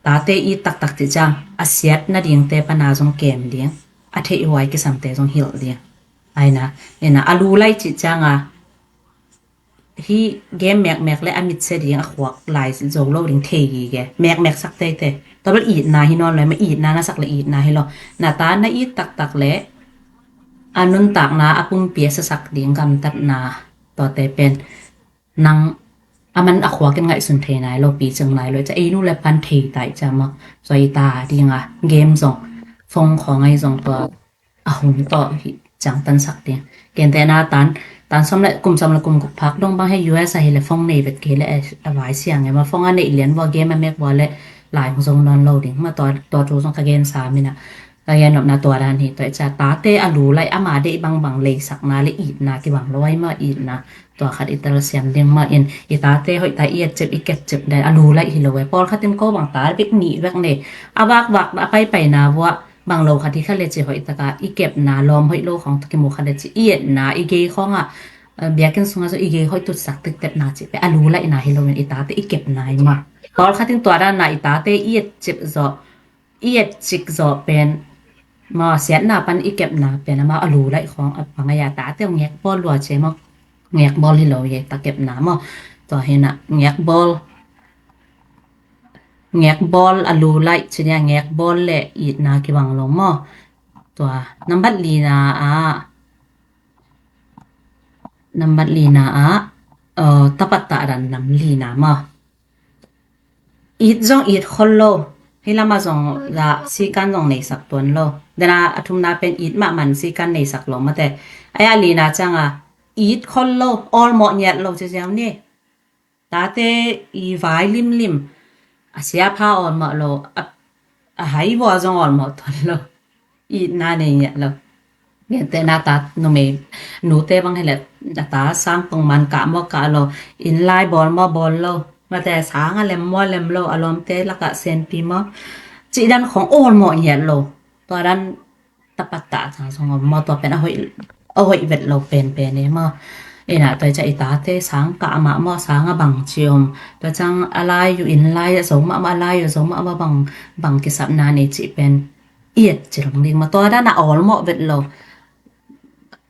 tate it taktak cih ciang a siat nadingte pana zong kem ding, a theih huai kisamte zong hilh ding. Aina, ina, a lu laih cih cianga hi game mekmek le a mitsia ding a khuak lai zo lo ding thei gige. Mekmek sak teite. Tua bel itna hi nawn lo, ma itna na sak le itna hi lo. Na ta na it taktak le a nuntakna a pumpi a sasak ding gamtatna tuate pen nang a man a khuakin ngaihsun thei nai lo, picing nai lo, cia ei nu le pan thei tai cia maw. Tua i ta dinga game zong, phone khong ai zong tua a hun tawh hi ciangtansak ding. Gentehna tan, tan sawm le kum sawm le kum guk phak dong bang he U S ahi le phone nei vet kei le a vai siang e maw, phone a neih lian vua game a mek vua le lai hong zong nawn lo ding. Ma tua, tua thu zong ka gen sa mina, ka gen nopna tua dan hi. Tua i cia tate a lu laih ama deih bangbang leisakna le itna kibang lo ai maw, itna tua khat i telsiam ding maw. In i tate hoih ta i etcip i kepcip dan a lu laih hi lo e. Pawlkhat in ko bang ta bek nih bek nei, a vakvak a paipaina vua bang lo khat hi kha le ci hoih taka i kepna, lawm hoih lo khong tawh kimu kha le ci i etna, i gei khongah, eh, biakinn sungah zong i gei hoih tutsak tiktepna cih pen a lu laihna hi loin i tate i kepna hi maw. Pawlkhat in tua danna i tate i etcip zawh, i etcik zawh pen maw, siatna pan i kepna pen amau a lu laih khong a pang a, i tate ngekbawl lua ci maw. Ngekbawl hi lo i ta kepna maw. Tua hina ngekbawl, ngekbawl a lu laih ci nia, ngekbawl le itna kibang lo maw. Tua nambat lina ah, nambat lina ah, eh, tapattah dan nam lina maw. It zong it khol lo. Hi lama zong la sikan zong neisak tuan lo. Dena a thumna pen it mahmah sikan neisak lo mate. Aya lina cianga it khol lo, awlmawh ngiat lo ci ziau ni. Tate i vai limlim. A siapha awlmawh lo, a, a hai vua zong awlmawh tuan lo. Itna nei ngiat lo. Gentehna ta numei nute bang hi le a ta sang pong man kah maw kah lo. Inn lai bawl maw bawl lo. Mate sang a lem maw lem lo. A lawmte lakah senpi maw. Cih dan khong awlmawh ngiat lo. Tua dan tapattah ciang zong om maw, tua pen a hoih, a hoih vet lo penpen e maw. Ina tua i cia i tate sang kah mah maw, sang a bang ci om, tua ciang a lai uh, inn lai a zo mahmah, a lai uh zo mahmah, bang, bang kisapna nei cih pen i etcil ding maw. Tua dan a awlmawh vet lo.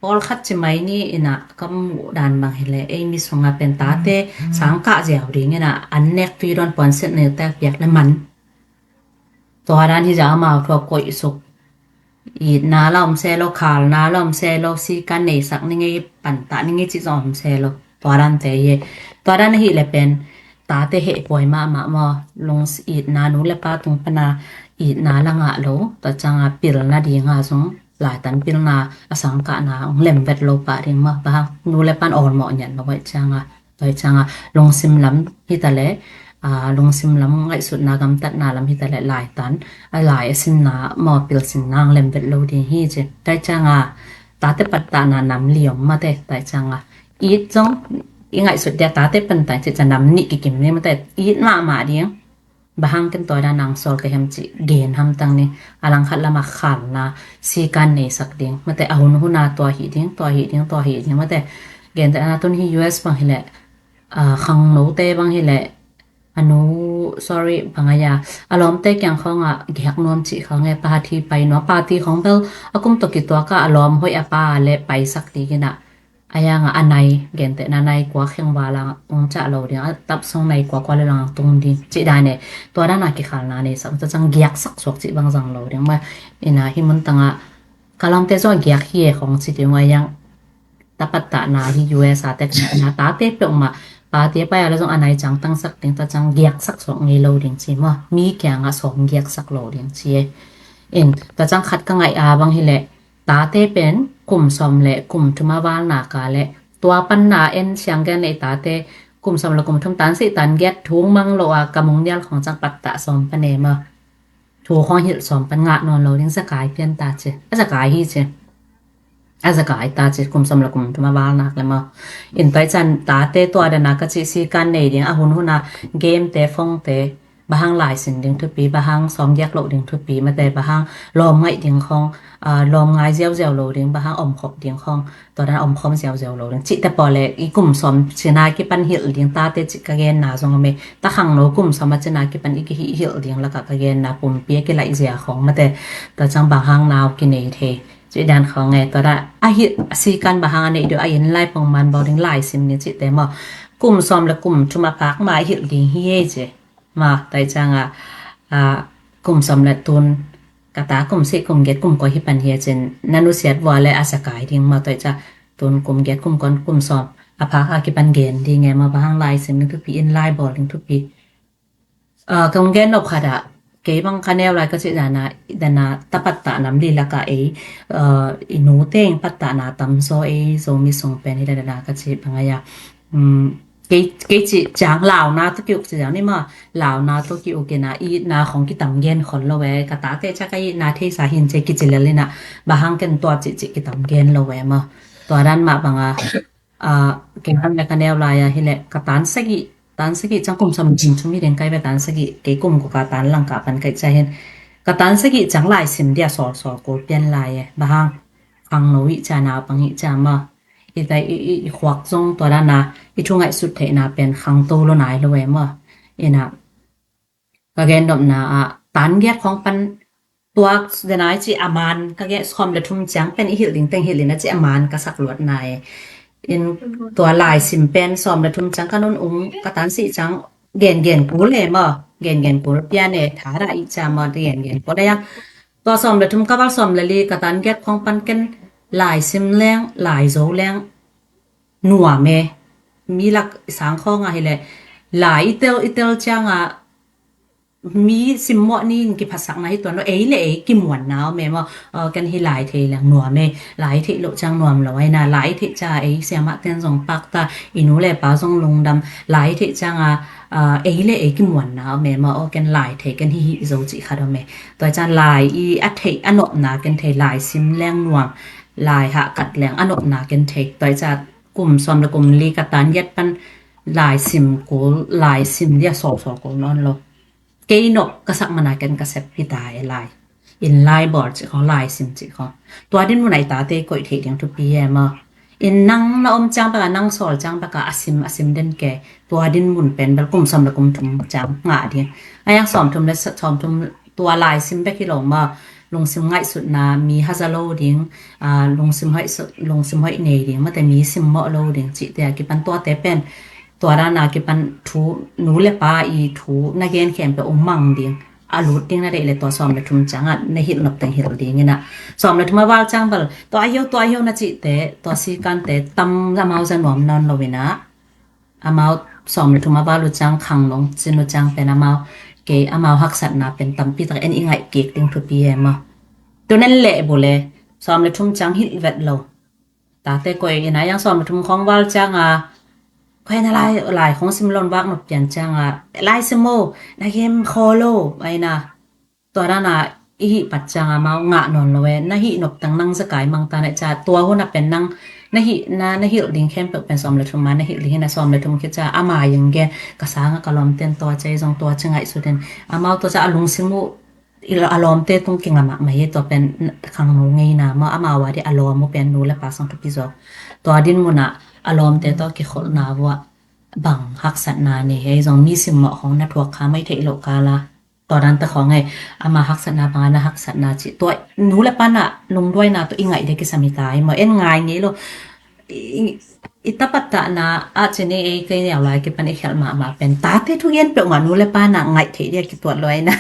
Pawlkhat ci mai ni, ina ka muh dan bang hi le ei mi sunga pen tate sang kah ziau ding ina an nek tui dawn puansilh neute piak le man. Tua dan hi zah amau thu a koih suk. Itna la om se lo, khalna la om se lo, sikan neisak ni ngei, pantah ni ngei cih zong om se lo. Tua dante hi. Tua dan ahi le pen tate hehpuai mahmah maw. Lungs itna, nu le pa tung pana itna la ngah lo. Tua cianga pilna dinga zong laitan pilna, a sang kahna hong lem vet lo pah ding maw. Bang hang nu le pan awlmawh ngiat lo baih cianga. Tua hi cianga lungsim lam hi ta le, a, lungsim lam ngaihsutna, gamtatna lam hi ta le laitan, a lai a sinna maw, pilsinna hong lem vet lo ding hi ci. Tua hi cianga tate pattahna nam li om mate. Tua hi cianga it zong i ngaihsut dia tate pantah ci cia nam nih kikim ni mate. It mahmah ding. Bang hang ken tua dan nang sawl ka hiam cih gen hamtang ni. A langkhat lama khalna sikan neisak ding mate, a hunhuna tua hi ding, tua hi ding, tua hi ding mate. Gentehna tun hi U S bang hi le, a, khangnote bang hi le, a nu, sorry, bang a ya, a lawmte kiang khawngah giak nuam cih khawng e, party pai nuam, party khawng bel a kum tawh kituaka a lawm hoih a pa le paisak dingina. A yanga a nai, gentehna nai kua kheng vala ung cah lo ding, a tapsong nai kua kua le lang tung ding cih dan e. Tua dana kikhalna neisak, tua ciang giaksak suak cih bang zang lo ding. Ma ina hi mun tanga ka lawmte zong a giak hi e khong ci ding, a yang tapattahna hi U S a tek na tate peuhmah pate pai a le zong a nai ciang tangsak ding, tua ciang giaksak suak ngei lo ding ci maw. Mi kianga sawm giaksak lo ding ci e. In, tua ciang khat ka ngaih a bang hileh, tate pen kum sawm le kum thum a val nak a leh, tua panna en siang gen le i tate kum sawm le kum thum tan sih tan giat thu mang lo a ka mung nial khawng ciang pattah sawm pan e maw. Thu khawng hilh sawm pan ngah nawn lo ding, zakai pian ta ci. A zakai hi ci. A zakai ta ci, kum sawm le kum thum a val nak le maw. In tua ciang tate tua dan a ka cih sikan nei ding, a hun hun a game te, phone te, bang hang laisim ding thupi, bang hang sawm giak loh ding thupi, mate bang hang lawm ngaih ding khawng, ah, lawm ngai ziauziau lo ding, bang hang omkhop ding khawng, tua dan omkhawm ziauziau lo ding. Cihte pawh le i kum sawm cina kipan hilh ding tate cih ka genna zong om e. Ta khangno kum sawm a cina kipan i kihilh ding lakah ka genna pumpi a kilaih zia khawng, mate tua ciang bang hang nau kinei thei, cih dan khawng e. Tua dan a hilh a sikan bang hang a neih deuh a, inn lai pongman bawl ding, laisim ding cihte maw. Kum sawm le kum thum a phak ma i hilh ding hi ei ci. Maw, tua ciang a, a, kum sawm le tun, ka ta kum sih kum giat kum kua hi pan hi a cin, na nusiat vua le a zakai ding maw, tua ciang tun kum giat kum kua kum sawm a phak a kipan gen ding e maw, bang hang laisim ding thupi, inn lai bawl ding thupi. A, kong gen nop khat ah, kei bang ka neu lai ka cih dan a, dan a ta pattah nam li lakah ei, a, i nu teng pattahna tam zaw ei, Zomi sung pen hi dan a ka cih bang a ya. Um, kei, kei cih ciang launa tawh ki-uk ci ciang ni maw, launa tawh ki-uk in a, i itna khawng kitam gen khol lo e, ka tate ciang ka itna theisa hin ci kici lel in a, bang hang ken tua cihcih kitam gen lo e maw. Tua dan mah bang a, a, kei bang le ka neu lai a hileh, ka tan sagih, tan sagih ciang kum sawm le kum thum hi ding kai ve, tan sagih, kei kum guk a tan lang ka pan kai ciang hin. Ka tan sagih ciang laisim dia sawlsawl kul pian lai e, bang hang khangno hi ciang, naupang hi ciang maw. I ta i, i, i khuak zong tua dan a, i thu ngaihsut theihna pen khangto lo nai lo e maw. In a, ka gen nopna ah, tan giat khawng pan tua dan a i cih a man, ka gen sawm le thum ciang pen i hilh ding teng hilh in a cih a man ka sak luat nai. In tua laisim pen sawm le thum ciang ka nun ung, ka tan sih ciang gengen kul e maw, gengen kul pian e, tha dah i ciang maw, gengen kul e yang. Tua sawm le thum ka val sawm le li ka tan giat khawng pan ken laisim leng, laizo leng nuam e. Mi lak i sang khawng a hileh, lai i tel, i tel ciang a, mi simmawh ni in kiphatsakna hi tuan lo, ei le ei kimuanna om e maw. Aw, ken hi lai thei leng nuam e, lai theih loh ciang nuam lo ahi na, lai theih ciang ei siamah ten zong pakta, i nu le pa zong lungdam, lai theih ciang a, a, ei le ei kimuanna om e maw, aw, ken lai thei, ken hi hi zo cih khat om e. Tua ciang lai i a theih a nopna ken thei, laisim leng nuam, lai hahkat leng a nopna ken thei. Tua ciang kum sawm le kum li ka tan giat pan laisim kul, laisim dia sawlsawl kul nawn lo. Kei nop ka sak man a ken ka sep hi ta e lai. Inn lai bawl cih khawng, laisim cih khawng. Tua dinmun a i tate koih theih ding thupi e maw. In nang na om ciang bek a, nang sawl ciang bek a, a sim, a sim den ke. Tua dinmun pen bel kum sawm le kum thum ciang ngah ding. A yang sawm thum le sa-, sawm thum tua laisim bek hi lo maw. Lungsim ngaihsutna, mi haza lo ding, a, lungsim hoih su-, lungsim hoih nei ding, mate mi simmawh lo ding, cihte a kipan tuate pen, tua dan a kipan thu, nu le pa i thu na gen khempeuh hong mang ding, a lut ding na deih le tua sawm le thum ciang a na hilh nop teng hilh ding in a. Sawm le thum a val ciang bel, tua ahi o, tua ahi o na cihte, tua sikante tam amau za nuam nawn lo in a. Amau sawm le thum a val uh ciang khang nong cin uh ciang pen amau, kei amau haksatna pen tampi tak en i ngaih kik ding thupi e maw. Tu nen leh bu le, sawm le thum ciang hilh vet lo. Tate koih in a yang sawm le thum khawng val ciang a, koih na lai, lai khawng sim lo in vak nop pian ciang a, lai sim o, na game khawl lo, ai na. Tua dan a i hih pat ciang amau ngah nawn lo e, na hih nop teng nang zakai mang ta na ca, tua hun a pen nang, na hih, na, na hilh ding khempeuh pen sawm le thum ma, na hilh ding hi na sawm le thum khit ca, ama ing gen, ka sang a ka lawmten tua cei zong tua ci ngaihsut in, amau tua ca a lungsim uh, i lo-, a lawmte tung kingam ah mah hi tua pen khangno ngeina maw, amau a di a lawm uh pen nu le pa sang thupi zaw. Tua dinmun ah a lawmte tua kikholhna uh ah bang haksatna nei hei zong mi simmawh khawng na thuak kha mai theih loh kal a. Tua dan ta khawng e, ama haksatna bang a na haksatna cih. Tua nu le pa na lungduaina tua i ngaih dek kisam hi ta hi maw, en ngai ngei lo. I, i, i ta pattahna ah cin ei kei neu lai kipan i khelh mahmah pen. Tate thugen peuhmah nu le pa na ngaih theih dia kituat lo ai na.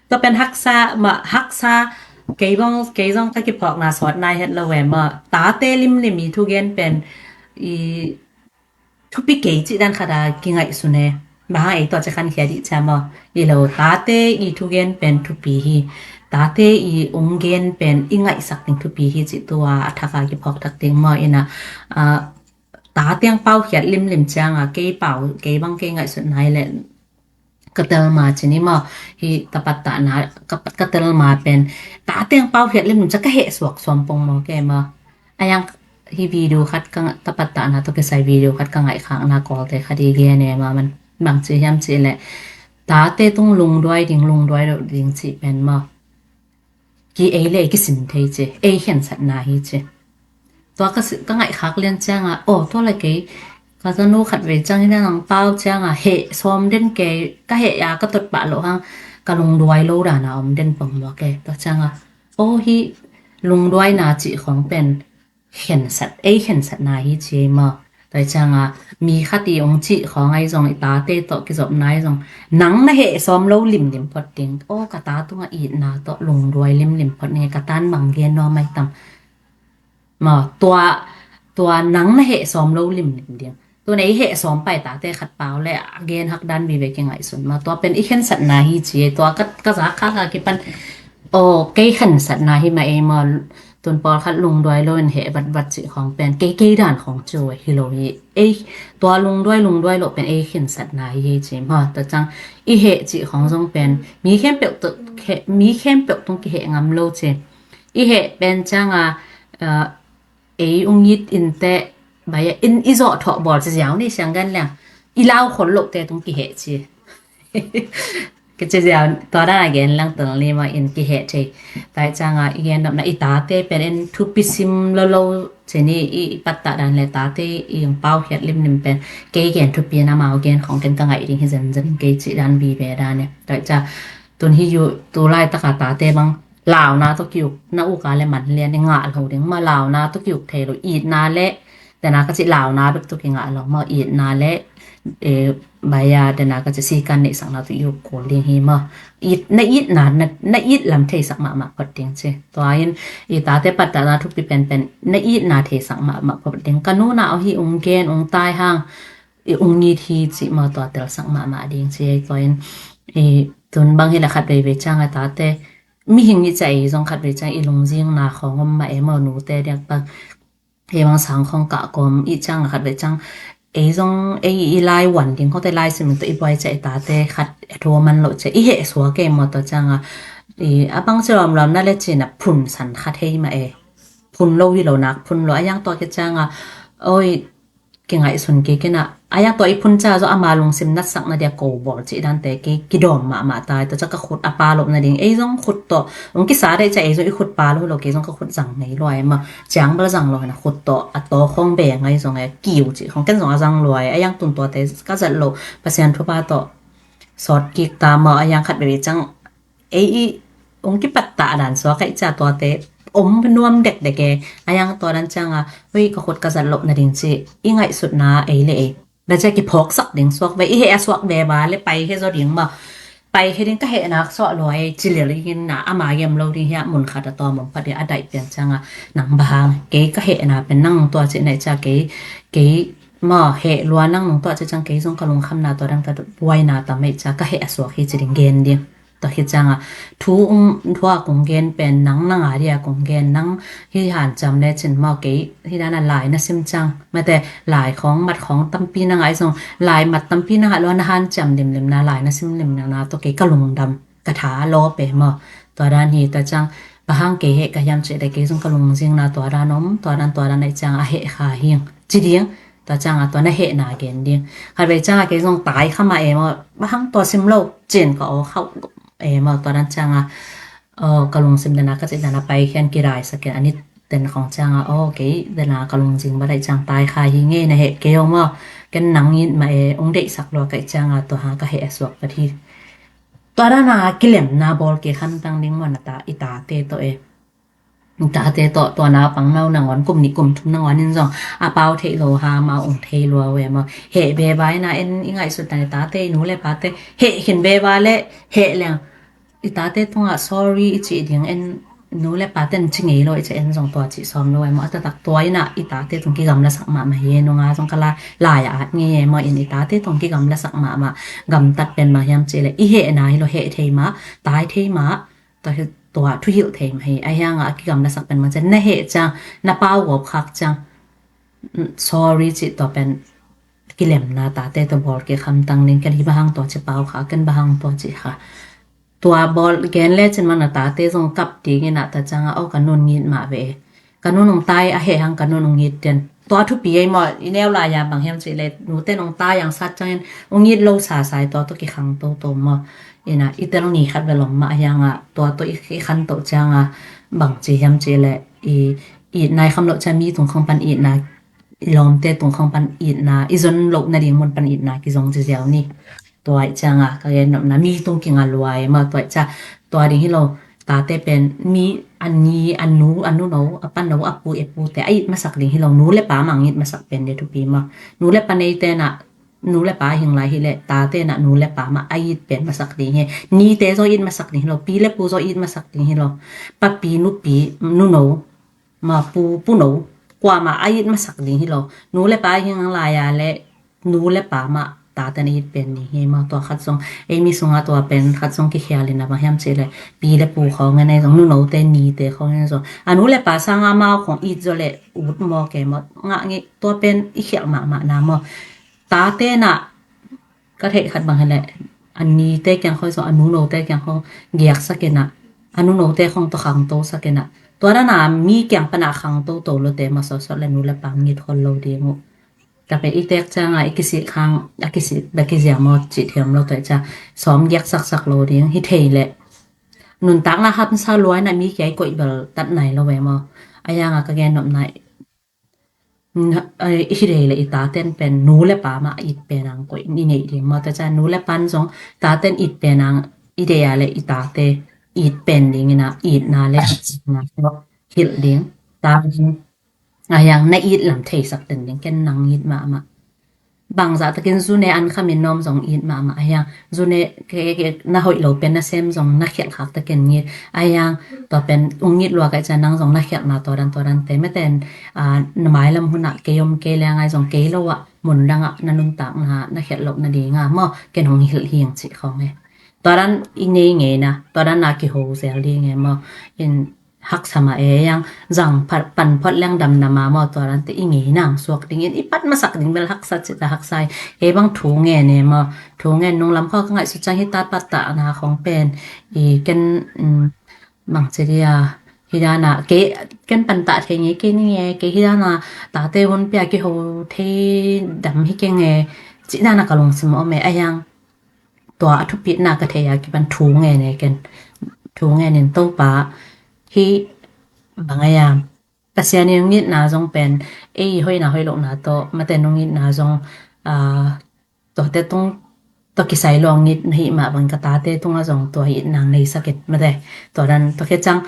Tua pen haksa, mah, haksa, kei bang, kei zong ka kiphawkna sawt nai het lo e maw. Tate limlim i thugen pen, i, thupi kei cih dan khat a kingaihsun e. Bang hang ei tawh ci khan khia dih cia maw? I lo, tate i thugen pen thupi hi. Tate i ung gen pen i ngaihsak ding thupi hi cih tua a thak a kiphawk thak ding maw? Ina, ah, tate ang pau khiat limlim cianga kei pau, kei bang kei ngaihsut nai le ka tel ma ci ni maw? Hi tapat ta na ka, ka tel ma pen tate ang pau khiat limlim cia ka heh suak suam pong maw kei maw? A yang hi video khat ka tapat ta na to kisai video khat ka ngaih khak na kawlte khat i gen e ma man bang ci hiam ci le tate tung lungduai ding lungduai lo ding ci pen maw? Ki ei le ei kisin thei ci, ei khensatna hi ci. Tua ka si-, ka ngaih khak lian cianga, oh, tua le kei ka tanu khat vei ciang hi nang pau cianga heh sawm den kei, ka heh a ka tot pah lo hang ka lungduai lo dana om den pong maw kei. Tua cianga, oh, hi lungduaina cih khong pen khensat, ei khensatna hi ci ei maw? Tua cianga mi khat i ong cih khong ai zong i tate tawh kizopna ai zong nang na heh sawm lo limlim phot ding. Oh, ka ta tunga itna tawh lungduai limlim phot ni, ka tan bang gen nuam ai tam maw? Tua, tua nang na heh sawm lo limlim ding. Tun ei heh sawm pai tate khat pau le a gen hak dan vive kingaihsun maw? Tua pen i khensatna hi ci ei. Tua ka, ka zak khak a kipan, oh, kei khensatna hi mah ei maw? Tun pawlkhat lungduai lo in heh vatvat cih khong pen kei, kei dan khong cu hi lo hi. Ei, tua lungduai lungduai lo pen ei khensatna hi hi ci maw? Tua ciang i heh cih khong zong pen mi khempeuh tu, khe, mi khempeuh tung kiheh ngam lo ci. I heh pen cianga, ah, ei ung it in te, bai in i zawh thawh bawl ci ziau ni siang gan liang i lau khol lo te tung kiheh ci. Kici ziau tua dan a gen lang tul ni maw, in kiheh thei. Tua cianga i gen nopna i tate pen in thupi sim lo lo ci ni, i, i pattah dan le tate i ung pau khiat limlim pen kei gen thupi na mau gen khong ken ka ngaih ding hi zenzen kei ci dan vive dan e. Tua cia tun hi yu tu lai taka tate bang launa tawh kiuk na uka le man lian i ngah lo ding maw, launa tawh kiuk thei lo, itna le dena ka ci launa bek tawh kingah lo maw, itna le, eh, baya dena ka ci sikan neihsakna tawh i uk kul ding hi maw? It, na itna, na, na it lam theisak mahmah phot ding ci. Tua in i tate pattahna thupi penpen na itna theisak mahmah phot ding. Ka nuna aw hi ung gen ung tai hang i ung it hi ci maw, tua telsak mahmah ding ci ei. Tua in i tun bang hi le khat veivei ciang a tate mihing i ca ei zong khat vei ciang i lungzingna khawng om mah e maw, nute diak bang ei bang sang khawng kah kawm i ciang a khat vei ciang ei zong ei i lai wan ding khawngte lai simin tawh i buai ciah i tate khat a thu a man loh ciah i heh suak ei maw? Tua ciang a i a bang ci lawmlawm na le cin a phun san khat hei mah e. Phun lo hi lo nak phun lo a yang tua ki ciang a oi kingaihsun kik in a, a yang tua i phun ca zaw ama lungsim natsakna dia ko bawl cih dante kei kidawm mahmah tai. Tua ca ka khut a pa lop nading ei zong khut tawh ong kisa dai ca ei zong i khut pa lo lo, kei zong ka khut zang ngei lua e maw, ciang bal zang lo hena khut tawh a taw khong be ngai zong e kiu cih khong ken zong a zang lua e. A yang tun tuate ka zat lo Pasian thupha tawh sawt kik ta maw, a yang khat bebe ciang ei i ong kipattah dan suak a i ca tuate om nuam dekdek e. A yang tua dan ciang a hui ka khut ka zat loh nading ci i ngaihsutna ei le ei na cia kiphawksak ding suak ve, i heh a suak ve ba le pai he zaw ding maw, pai he ding ka heh nak suak lua ei ci lel in na ama gem lo ding hi a mun khat a tawm om phat i a daih pian ciang a nang bang hang kei ka heh na pen nang tua ci na i ca kei, kei maw heh lua nang nung tua ci ciang kei zong ka lungkhamna tua dan ka buaina tam ei ca ka heh a suak hi ci ding gen ding. Tua hi ciang a thu ung, thu a kong gen pen nang nang a dia kong gen, nang hi hanciam le cin maw kei hi dan a lai na sim ciang mate lai khawng mat khawng tampi na ngah i zong lai mat tampi na ngah lua na hanciam limlim na lai na sim limlim na tua kei ka lungdam ka tha a law pe maw? Tua dan hi tua ciang bang hang kei heh ka hiam cih le kei zong ka lungzingna tua dan om, tua dan tua dan a i ciang a heh kha hing ci ding. Tua ciang a tua na heh na gen ding. Khat vei ciang a kei zong tai kha mah e maw, bang hang tua sim lo cin ka aw khauh e maw, tua dan ciang a aw ka lungsim dana ka cih dana pai khian kidaisak in a nit den khong ciang a aw kei dana ka lungzing ba daih ciang tai kha hi ngei na heh kei aw maw, ken nang it mah e ong deihsak lua kaih ciang a tua hang ka heh a suak ka thi. Tua dana kilemna bawl kei khan tang ding maw na ta i tate tawh e. I tate tawh tua naupang no nangawn kum nih kum thum nangawn in zong a pau theih lo ha mau ong thei lua ve maw. Heh beba ina en i ngaihsut dan i tate i nu le pate heh khin beba le heh leng i tate tungah sorry i cih ding en nu le pa ten ci ngei lo i ci en zong tua cih sawm lo e maw, a taktak tua in ah i tate tung kigamlasak mahmah hi e. Nunga zong ka la lai a at ngei e maw, in i tate tung kigamlasak mahmah, gamtat pen bang hiam cih leh i hehna hi lo, heh thei mah, tai thei mah, tua hi, tua thuhilh thei mah hi. A hiang ah a kigamlasak pen bang ci, na heh ciang, na pau gawp khak ciang, mm, sorry cih tua pen kilemna tate tua bawl kik hamtang ding, ken hi bang hang tua ci pau kha, ken bang hang tua ci kha. Tua bawl gen lecin mah na tate zong kap ding in ah ta ciang ah, aw ka nun ngit mah ve. Ka nun ung tai a heh hang ka nun ung ngit den. Tua thupi ei maw, i neu lai a bang hiam cih leh nute nung tai ang sat ciangin ung ngit lo sasai tua tua kikhang toto maw. In ah i tel ni khat ve lom mah a hiang ah tua tua i, i khan toh ciang ah bang ci hiam cih leh i, i nai kham loh ciang mi tung khong pan itna, i lawmte tung khong pan itna, i zon loh nading mun pan itna kizong ziau ni. Tua i ciang ah ka gen nopna mi tung kinga luai maw, tua i ciang tua ding hi lo. Tate pen mi a ni, a nu, a nuno, a pano, a pu, e pute a it masak ding hi lo. Nu le pa mah a it masak pen ding thupi maw. Nu le pa neite na, nu le pa hing lai hi leh tate na nu le pa mah a it pen masak ding hi. Nite zaw it masak ding hi lo. Pi le pu zaw it masak ding hi lo. Papi, nupi, nuno, ma pu, puno, kuamah a it masak ding hi lo. Nu le pa hing lai a leh nu le pa mah tate na it pen ding hi maw. Tua khat zong ei mi sungah tua pen khat zong kikhial in ah bang hiam cih leh pi le pu khawng en ei zong, nunote nite khawng en zong, a nu le pa sangah amau khawng it zaw leh ut maw, ke maw, ngah ngei. Tua pen i khialh mahmah na maw. Tate na ka theih khat bang hi leh a nite kiang khawng zong, a nunote kiang khawng giaksak in ah, a nunote khawng tua khangto sak in ah, tua dan a mi kiang pan a khangto to lote maw, sawtsawt leh nu le pa ngit khol lo ding uh. Ka pe i tek ciang ah i kisik hang, a kisik bek hi zia maw cih thiam lo, tua i ciang sawm giak saksak lo ding hi thei leh. Nuntakna hamsa luai na mi kia i koih bel tat nai lo ve maw. A hiang ah ka gen nopna, i hi thei leh i taten pen nu le pa mah a it pen ang koih i neih ding maw. Tua ciang nu le pan zong taten it pen ang i deih a leh i tate it pen ding in ah itna le hilh ding. Ta a hiang na it lam theisak den ding, ken nang it mahmah. Bangzah takin zune an khamin nawm zong it mahmah a hiang. Zune ke, ke, na hoih lo pen na sem zong na khialh khak takin ngit a hiang. Tua pen ung ngit lua ka i ciang nang zong na khialhna tua dan tua dan te, meten, ah, na mailam hun ah kei om kei leng ai zong kei lo ah mun dang ah na nuntakna na khialh loh nading ah maw, ken hong hilh hing cih khawng e. Tua dan i nei ngei na, tua dan a kiho zel ding e maw. In haksa mah e, yang zang phat, pan phot leng damdam a maw, tua dante i ngei nang suak dingin i pat masak ding bel haksa cih ta haksa i. Kei bang thu ngen e maw, thu ngen nung lam khaw ka ngaihsut ciang hi ta, pattahna khong pen i ken, um, bang ci dia, hi dana kei ken pantah thei ngei kei ni e, kei hi dana tate hun pia kiho thei dam hi keng e, cih dana ka lungsim om e. A yang tua a thupitna ka thei a kipan thu ngen e ken. Thu ngen in Topa hi bang a yam. Pasian in ngitna zong pen ei hoihna hoih lohna tawh mate nung ngitna zong, ah, tuate tung tua kisai lawng ngit na hih mah bang ka tate tungah zong tua hi nang nei sakin mate. Tua dan tua khe cang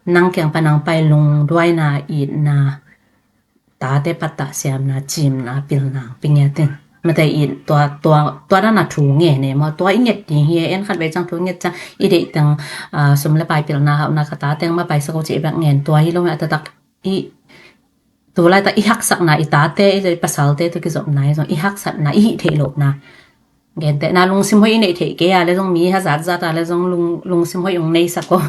nang kiang pa nang pai lungduaina itna tate pattah siamna, cimna, pilna, pingiatin. Mate i tua, tua, tua dana thu ngen e maw, tua i nget ding hi e, en khat vei cang thu nget cang, i deih teng, ah, sum le pai pilna hauhna ka ta teng ma pai sako cih bek ngen, tua hi lo me a taktak i, tu lai ta i haksakna i tate, i pasalte tu kizopna, i zong i haksatna, i hih theih lohna. Gentehna lungsim hoih i neih theih kei a le zong mi hazat zat a le zong lung, lungsim hoih ung nei sako.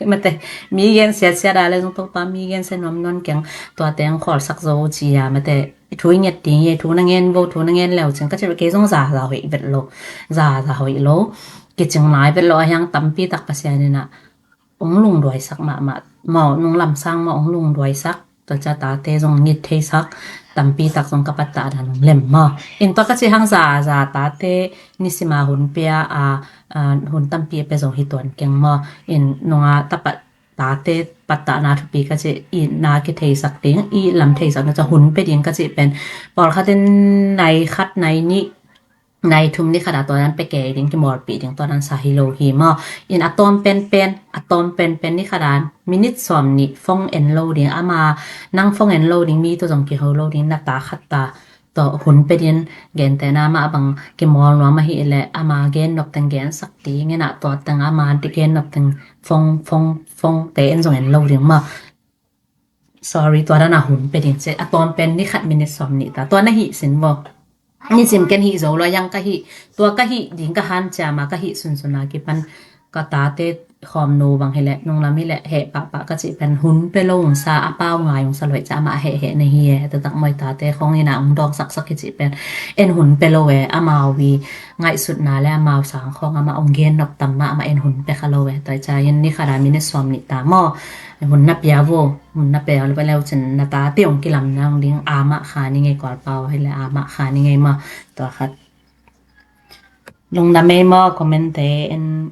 Mate, mi gen siat siat a le zong Topa mi gen sia nuam nuam keng tua teng khawl sak zo ci a mate. I thu i nget ding i thu na ngen vo, thu na ngen leu cing ka ci kei zong za za hoih vet lo. Za za hoih lo. Kicing lai vet lo a hiang tampi tak Pasian in a ong lungduaisak mahmah. Maw, nung lamsang maw ong lungduaisak. Tua ca tate zong ngit theisak, tampi tak zong ka pattah dan ong lem maw. In tua ka ci hang za, za tate nisima hun pia a, a, hun tampi a pia zong hi tuan keng maw. In nunga tapat tate pattahna thupi ka ci, i na kitheisak ding, i lam theisak na ca hun pe ding ka ci pen. Pawlkhat in nai khat nai nih nai thum ni khat a tua dan pe kei ding, kimawlpih ding tua dan sa hi lo hi maw. In a tawm penpen, a tawm penpen ni khat a minute sawm nih phone en lo ding, ama nang phone en lo ding, mi tu zong kiho lo ding, na ta khat ta tawh hun pia ding. Gentehna mah bang kimawl nuam ahih leh ama gen nop teng gensak ding in ah, tua teng ama gen nop teng phone, phone, phone te en zong en lo ding maw. Sorry, tua dan a hun pia ding ci. A tawm pen ni khat minute sawm nih ta. Tua na hih sin maw. Ni cim ken hih zo lo, a yang ka hih, tua ka hih ding ka hanciam a ka hih sunsun a kipan ka tate khawm nu bang hi leh, nunglam hi leh heh pahpah ka cih pen hun pia lo ung sa, a pau ngai ung sa lo hi ca, amah heh heh na hi e, taktak maw, i tate khawng in ah ung dawng saksak hi cih pen en hun pia lo e, amau i ngaihsutna le amau sang khawng amah ung gen nop tam mah, amah en hun pia kha lo e. Tua hi ca in ni khat a minute sawm nih ta maw. Hun na pia vo, hun na pia lo leu cin na tate ung kilam nang ding, amah kha ni ngei, Kawlpau hi leh amah kha ni ngei maw. Tua khat. Lungdam ei maw, comment te en,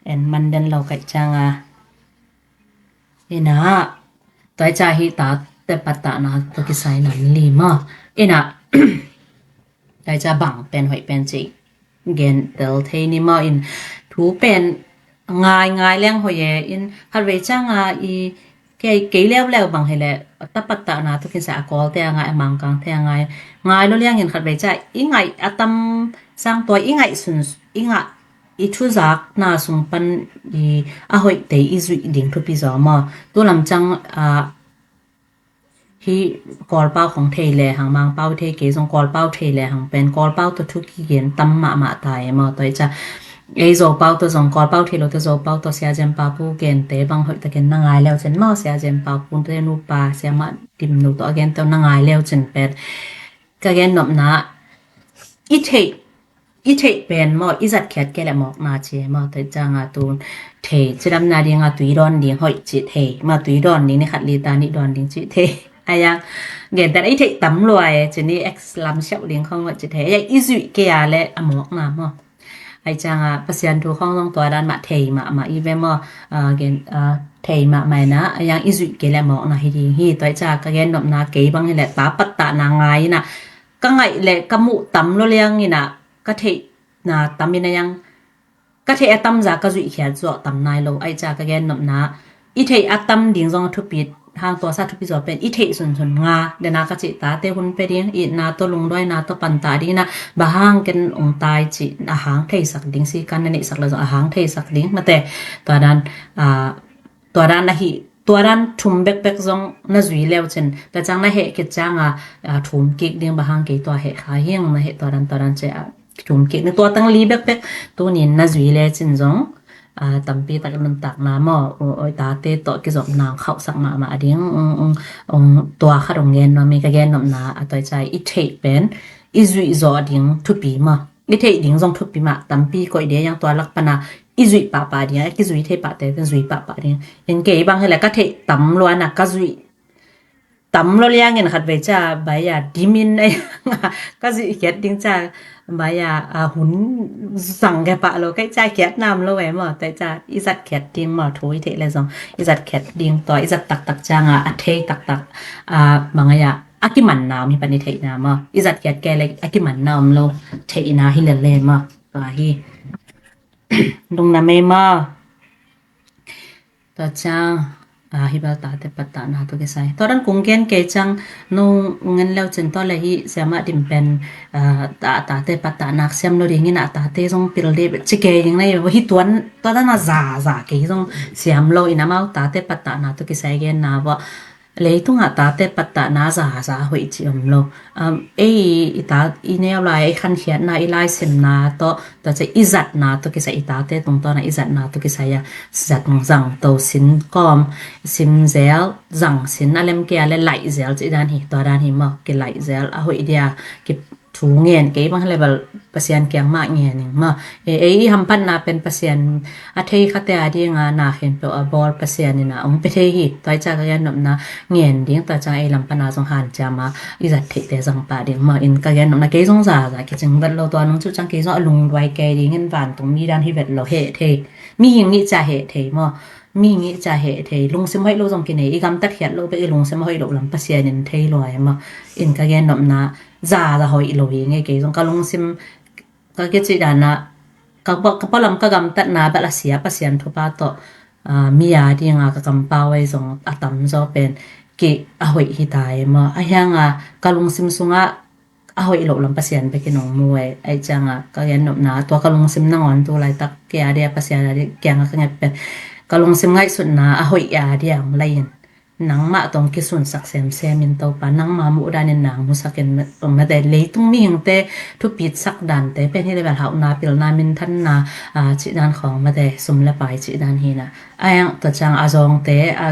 en man den lo ka hih ciang a. In ah, tua hi ca hih tate pattahna tawh kisai nan li maw. In ah, tua hi ca bang pen hoih pen ci gen tel thei ni maw. In thu pen ngai ngai leng hoih e. In khatvei ciang a i kei, kei leuleu bang hi leh, ta pattahna tawh kisai a Kawlte a ngai, a Mangkangte a ngai, ngai lo liang in khatvei ciang i ngaih a tam sang, tua i ngaih sun, i ngah, i thuzakna sung pan i a hoih te i zuih ding thupi zaw maw. Tu lam ciang a, hih Kawlpau khawng thei lehang, Mangpau thei kei zong Kawlpau thei lehang pen Kawlpau tawh thu kigen tam mahmah ta e maw. Tua hi ca ei Zopau tawh zong, Kawlpau thei lo tawh Zopau tawh Sia Jem Pa Pu gente bang hoih takin na ngai leu cin maw, Sia Jem Pa Pu te nupa Sia Mah Dim nu tawh a gente na ngai leu cin pen ka gen nopna i theih, i theih pen maw, i zatkhiat kei leh mawkna ci maw. Tua hi ciang a tu thei, cidamna ding a tui dawn ding hoih ci thei maw, tui dawn ding ni khat li ta nih dawn ding ci thei. A yang gentehna i theih tam lua e ci ni, ex lam siauh ding khawng hoih ci thei. A yang i zuih kei a leh a mawkna maw. Ahi ciang a Pasian thu khawng zong tua dan mah thei mahmah i ve maw. A, gen, a, thei mahmah in ah, a yang i zuih kei leh a mawkna hi ding hi. Tua hi ca ka gen nopna kei bang hi leh ta pattahna ngai in ah, ka ngaih leh ka muh tam lo liang in ah, ka theihna tam in a yang, ka theih a tam za ka zuihkhiat zawh tam nai lo. Ahi ca ka gen nopna i theih a tam ding zong a thupi hang, tua sa thupi zaw pen i theih sunsun nga. Dena ka cih tate hun pia ding, itna tawh lungduaina tawh pantah ding in ah, bang hang ken ung tai cih a hang theisak ding, sikan na neihsak leh zong a hang theisak ding mate. Tua dan, a, tua dan ahi, tua dan thum bekbek zong na zui leu cin, tua ciang na heh khit ciang a, a, thum kik ding, bang hang kei tua heh kha hiang na heh, tua dan, tua dan ci a thum kik ni, tua tang li bekbek tunin na zui le cin zong, a, tampi tak nuntakna maw, o, oi tate tawh kizopna khauhsak mahmah ding. Ung, ung, ung, tua khat ung gen nuam hi, ka gen nopna a tua hi ca i theih pen i zuih zawh ding thupi maw. I theih ding zong thupi mah, tampi koih ding a yang tua lak pan a i zuih pahpah ding, a kizui thei pahte pen zui pahpah ding. In kei bang hi leh ka theih tam lua in ah ka zuih tam lo liang in khatvei ca bai a dim in a yang a ka zuihkhiat ding ca bai a, a, hun zang kei pah lo, kei ca khiat nam lo e maw. Tua hi ca i zatkhiat ding maw, thu i theih leh zong i zatkhiat ding, tua i zat taktak ciang a, a thei taktak, a, bang a ya, a kimanna om hi pan i theihna maw. I zatkhiat kei leh a kimanna om lo theihna hi lel e maw. Tua hi. Lungdam ei maw. Tua ciang, a, hih bel tate pattahna tawh kisai. Tua dan kong gen kei ciang, nong ngen leu cin tua leh hih Sia Mah Dim pen, a, ta, tate pattahna siam lo ding in ah, tate zong pil dih ci kei ding na hi, hih tuan, tua dan a za, za kei zong siam lo in, amau tate pattahna tawh kisai genna vua. Leitung ah tate pattahna zaza hoih cih om lo. Um, ei i ta, i neu lai, ei khankhiatna, i laisimna tawh, tua ciang i zatna tawh kisai, i tate tungtawn a i zatna tawh kisai a, zat zang to sin kawm, sim zel, zang sin a lem kei a leh laih zel cih dan hi, tua dan hi maw, kilaih zel, a hoih dia, ki thu ngen kei bang hi leh bel Pasian kiang mah ngen ing maw. E, ei i hamphatna pen Pasian a thei khate a ding a na khempeuh a bawl Pasian in a hong pia thei hi. Tua hi ca ka gen nopna ngen ding, tua ciang ei lam pan a zong hanciam a i zat theihte zang pah ding maw. In ka gen nopna kei zong zaza kicing vet lo, tua nung ciang kei zong a lungduai kei ding in, vantung mi dan hi vet lo, heh thei. Mihing nih ca heh thei maw. Mihing nih ca heh thei. Lungsim hoih lo zong kinei, i gamtat khiat lo bek, i lungsim a hoih loh lam Pasian in thei lua e maw. In ka gen nopna zaza hoih lo hi ngei, kei zong ka lungsim, ka kicih dan a, ka, ka pualam ka gamtatna bel a sia Pasian thupha tawh, a, mi a ding a ka kampau ei zong a tamzaw pen ki a hoih hi ta e maw. A hianga ka lungsim sungah a hoih loh lam Pasian bekin ong mu e. Aih cianga ka gen nopna tua ka lungsim nangawn tu laitak kia dia Pasian a dia kianga ka nget pen ka lungsim ngaihsutna a hoih a dia ong lai in. Nangmah tawh kisunsak semsem in Topa, nangmah muhdan in nang musak in mate, leitung mihingte thupitsak dante pen hi level hauhna, pilna, minthanna, a, cihdan khawng mate, sum le pai cihdan hi na. A hiang tua ciang a zawngte, a,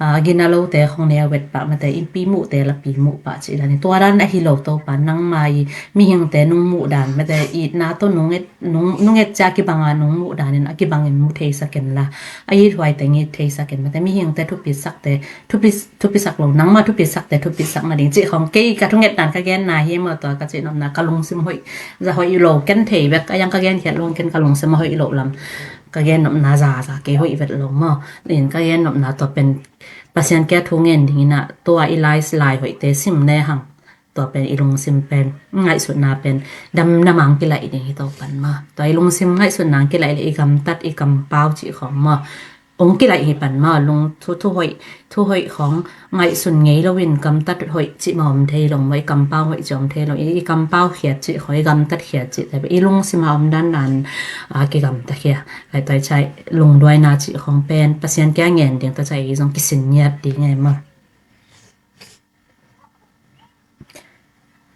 a gina lote khawng neu vet pah mate, i pi muhte la pi muh pah cihdan hi. Tua dan ahi lo Topa, nangmah i mihingte nung muhdan mate, itna tawh nung et nung, nung et cia kibanga nung muh danin a kibangin mu theisak in la, a it huai teng it theisak in mate, mihingte thupisakte, thupis, thupisak lo, nangmah thupisakte thupisak nading cih khawng kei ka thunget dan ka genna hi maw, tua ka cih nopna ka lungsim hoih, za hoih lo ken thei bek, a yang ka gen khiat lo ken ka lungsim a hoih lo lam ka gen nopna za za kei hoih vet lo maw. In ka gen nopna tua pen Pasian kia thu ngen dingin a tua i lai lai hoihte sim ne hang. Tua pen i lungsim pen ngaihsutna pen dam namang kilaih ding hi to pan ma. Tua i lungsim ngaihsutna kilaih le i gamtat i kampau cih khawng ma. Ong kilaih hi pan ma lung thu, thu hoih, thu hoih khawng ngaihsun ngei loin gamtat hoih cih ma om thei lo ma, i kampau hoih cih om thei lo, i, i kampau khiat cih khawng, i gamtat khiat cih te i lungsim a om dan dan a kigamta khia. Ai tua i cai lungduaina cih khawng pen Pasian kia ngen ding ta cai i zong kisin ngiat ding ngai ma.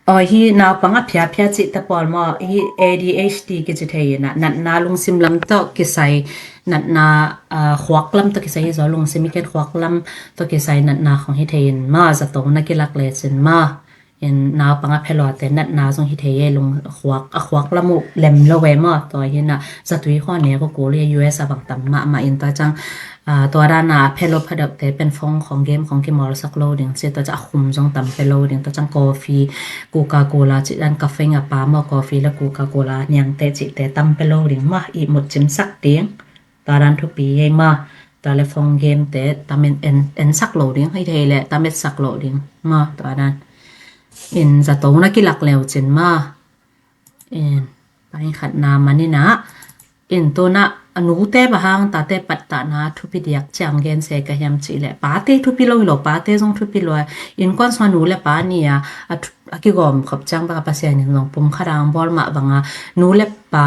Aw, hi naupang a phiaphia cihte pawl maw, hi A D H D kici thei in a, natna lungsim lam tawh kisai, natna, ah, khuak lam tawh kisai hi zaw, lungsim i khen khuak lam tawh kisai natna khong hi thei in maw, zato na kilak lecin maw. In naupang a phialuate natna zong hi thei e, lung khuak, a khuak lam uh lem lo e maw, tua hi na, zatui khua ne ko kul hi U S a bang tam mahmah in tua ciang, ah, tua dan a phialu phadok te pen phone khong game khong kimawlsak lo ding ci, tua ciang a khum zong tam pia lo ding, tua ciang coffee, Coca-Cola cih dan caffeine a pha maw, coffee le Coca-Cola niangte cihte tam pia lo ding maw, i mut cimsak ding. Tua dan thupi ei maw, tua le phone game te tam en, en, ensak lo ding, hi thei le tam etsak lo ding maw, tua dan. In zato na kilak leu cin maw. In, pai khatna manin a, in tuna a nute bang hang tate pattahna thupi diak ciang gen se ka hiam cih leh, pate thupi lo hi lo, pate zong thupi lo a, innkuan sung a nu le pa ni a, a thu-, a kigawm khop ciang bang a Pasian in zong pum khat a ong bawl mah bang a, nu le pa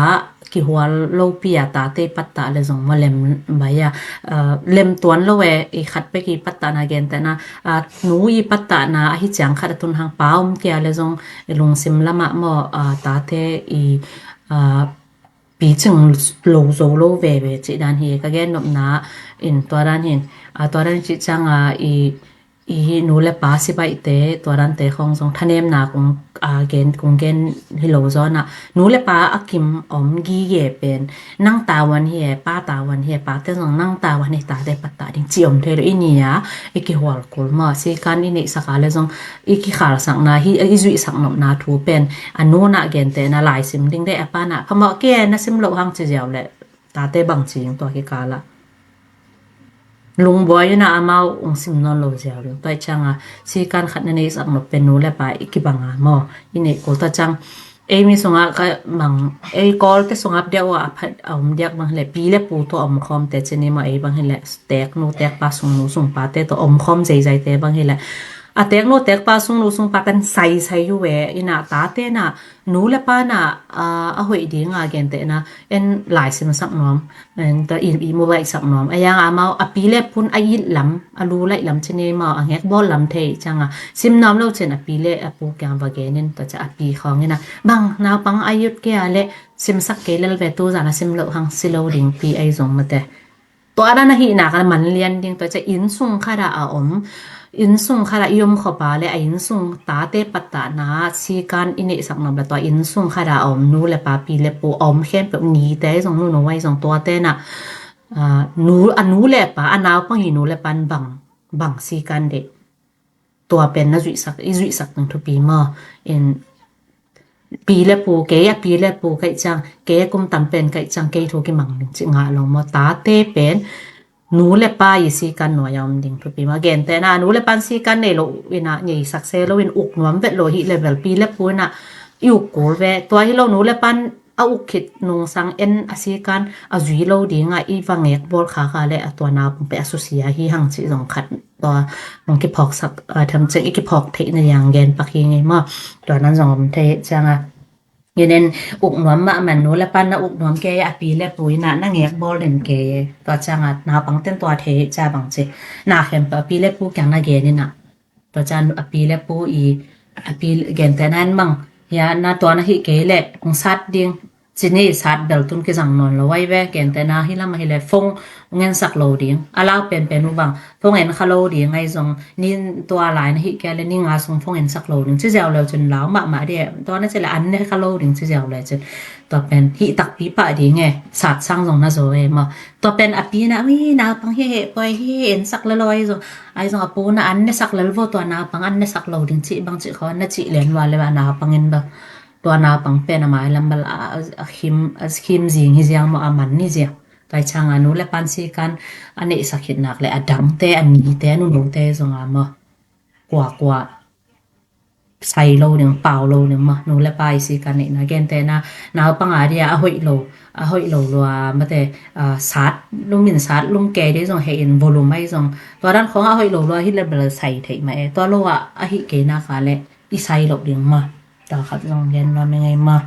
kihual lopi a tate pattah le zong maw lem bai a, a, lem tuan lo e, i khat pek i pattahna gentehna, a, nu i pattahna ahi ciang khat a tun hang pa om kia le zong, i lungsim lamah maw, a, tate i, a, picing lo zo lo veve cih dan hi ka gen nopna in tua dan hin, a, tua dan cih ciang a i, i nu le pa sibaihte tua dante khong zong thanemna kong, a, gen, kong gen hi lo zaw na, nu le pa a kim om gige pen nang tavuan hi e, pa tavuan hi e, pate zong nang tavuan hi, tate pattah ding ci om thei lo i ni a, i kihual kul maw, sikan i neihsak a le zong i kikhalsakna hi, i zuihsak nopna thu pen a nu na gentehna laisim ding de a pa na phamawh ke na sim loh hang ci ziau le tate bang ci ding tua kikal a. Lungbuai ina amau ong sim nawn lo ziau ding. Tua i ciang a sikan khat na neihsak nop pen nu le pa i kibang a maw. I neih kul ta ciang ei mi sungah ka mang, ei Kawlte sungah diak uh a phat a om diak bang hi leh pi le pu tawh om khawmte cin i maw, ei bang hi leh teknu tekpa sungnu sungpate tawh om khawm zeizai te bang hi leh a teknu tekpa sungnu sungpa kan saisai uh e, ina tate na nu le pa na, a, a hoih ding a gentehna en laisim sak nuam, en ta in i mu baih sak nuam. A yang amau a pi le pun a it lam, a lu laih lam cin i maw, a ngek bawl lam thei ciang a sim nuam lo cin a pi le a pu kiang va gen in, tua ciang a pi khawng ina bang naupang a it kei a le simsak kei lel ve, tu zan a sim loh hang si lo ding pi ei zong mate. Tua dan a hihna ka man lian ding, tua ciang innsung khat a a om, innsung khat a i om khop a le a innsung tate pattahna sikan i neihsak nop le tua innsung khat a a om nu le pa pi le pu a om khempeuh nite ei zong nunu ei zong tuate na, a, nu, a nu le pa, a naupang i nu le pan bang, bang sikan dih. Tua pen na zuihsak, i zuihsak ding thupi maw. In pi le pu, kei a pi le pu kaih ciang, kei a kum tam pen kaih ciang, kei thu kimang ding cih ngah lo maw. Tate pen nu le pa i sikan nuai a om ding thupi maw. Gentehna nu le pan sikan nei lo ina, neisak se lo in uk nuam vet lo hi level pi le pu ina i uk kul ve. Tua hi lo nu le pan a uk khit nungsang en a sikan a zui lo dinga i va ngek bawl khakha le a tua naupang pen a susia hi hang cih zong khat tua hong kiphawksak a, tham ceng i kiphawk theih na yang gen pak hi ngei maw. Tua nan zong om thei cianga. Inen uk nuam mah man nu le pan na uk nuam kei a pi le pu ina na ngek bawl den kei. Tua cianga naupang ten tua thei cia bang ci. Na khempeuh a pi le pu kiang na gen ina. Tua cian a pi le pu i a pi gente nan mang. Ya na tua na hi kei le kong sat ding. Cini sat bel tun kizang nawn lo ai ve gente na hi lam a hi le phone ngen sak lo ding. A lau penpen u bang phone en kha lo ding ai zong nin tua lai na hi kei le nin nga sung phone en sak lo ding. Ci ziau leu cin lau mahmah dih. Tua na ci le an ne kha lo ding ci ziau leu cin. Tua pen hi takpi pah ding e sat sang zong na zo e maw. Tua pen a pi na ui naupang hi he poi hi en sak le lo ai zong. Ai zong a pu na an ne sak lel vo tua naupang an ne sak lo ding cih bang cih khaw na cih len lua le ba naupang in ba. Tua naupang pen a mai lam bal a, a, a khim, a khim zing hi ziang maw a man ni ziang. Tua i cianga nu le pan sikan a neihsak khit nak le a dangte, a nite, a nunute zong a maw. Kua kua. Sai lo ding, pau lo ding maw. Nu le pa i sikan neihna gente na, naupang a dia a hoih lo, a hoih lo lua, mate, a, sat, lum in sat, lum kei dei zong he in volume ai zong. Tua dan khong a hoih lo lua hi le bel sai thei ma e. Tua lo a, a hi kei na kha le, i sai lo ding maw. Tua khat zong gen lua me ngei maw.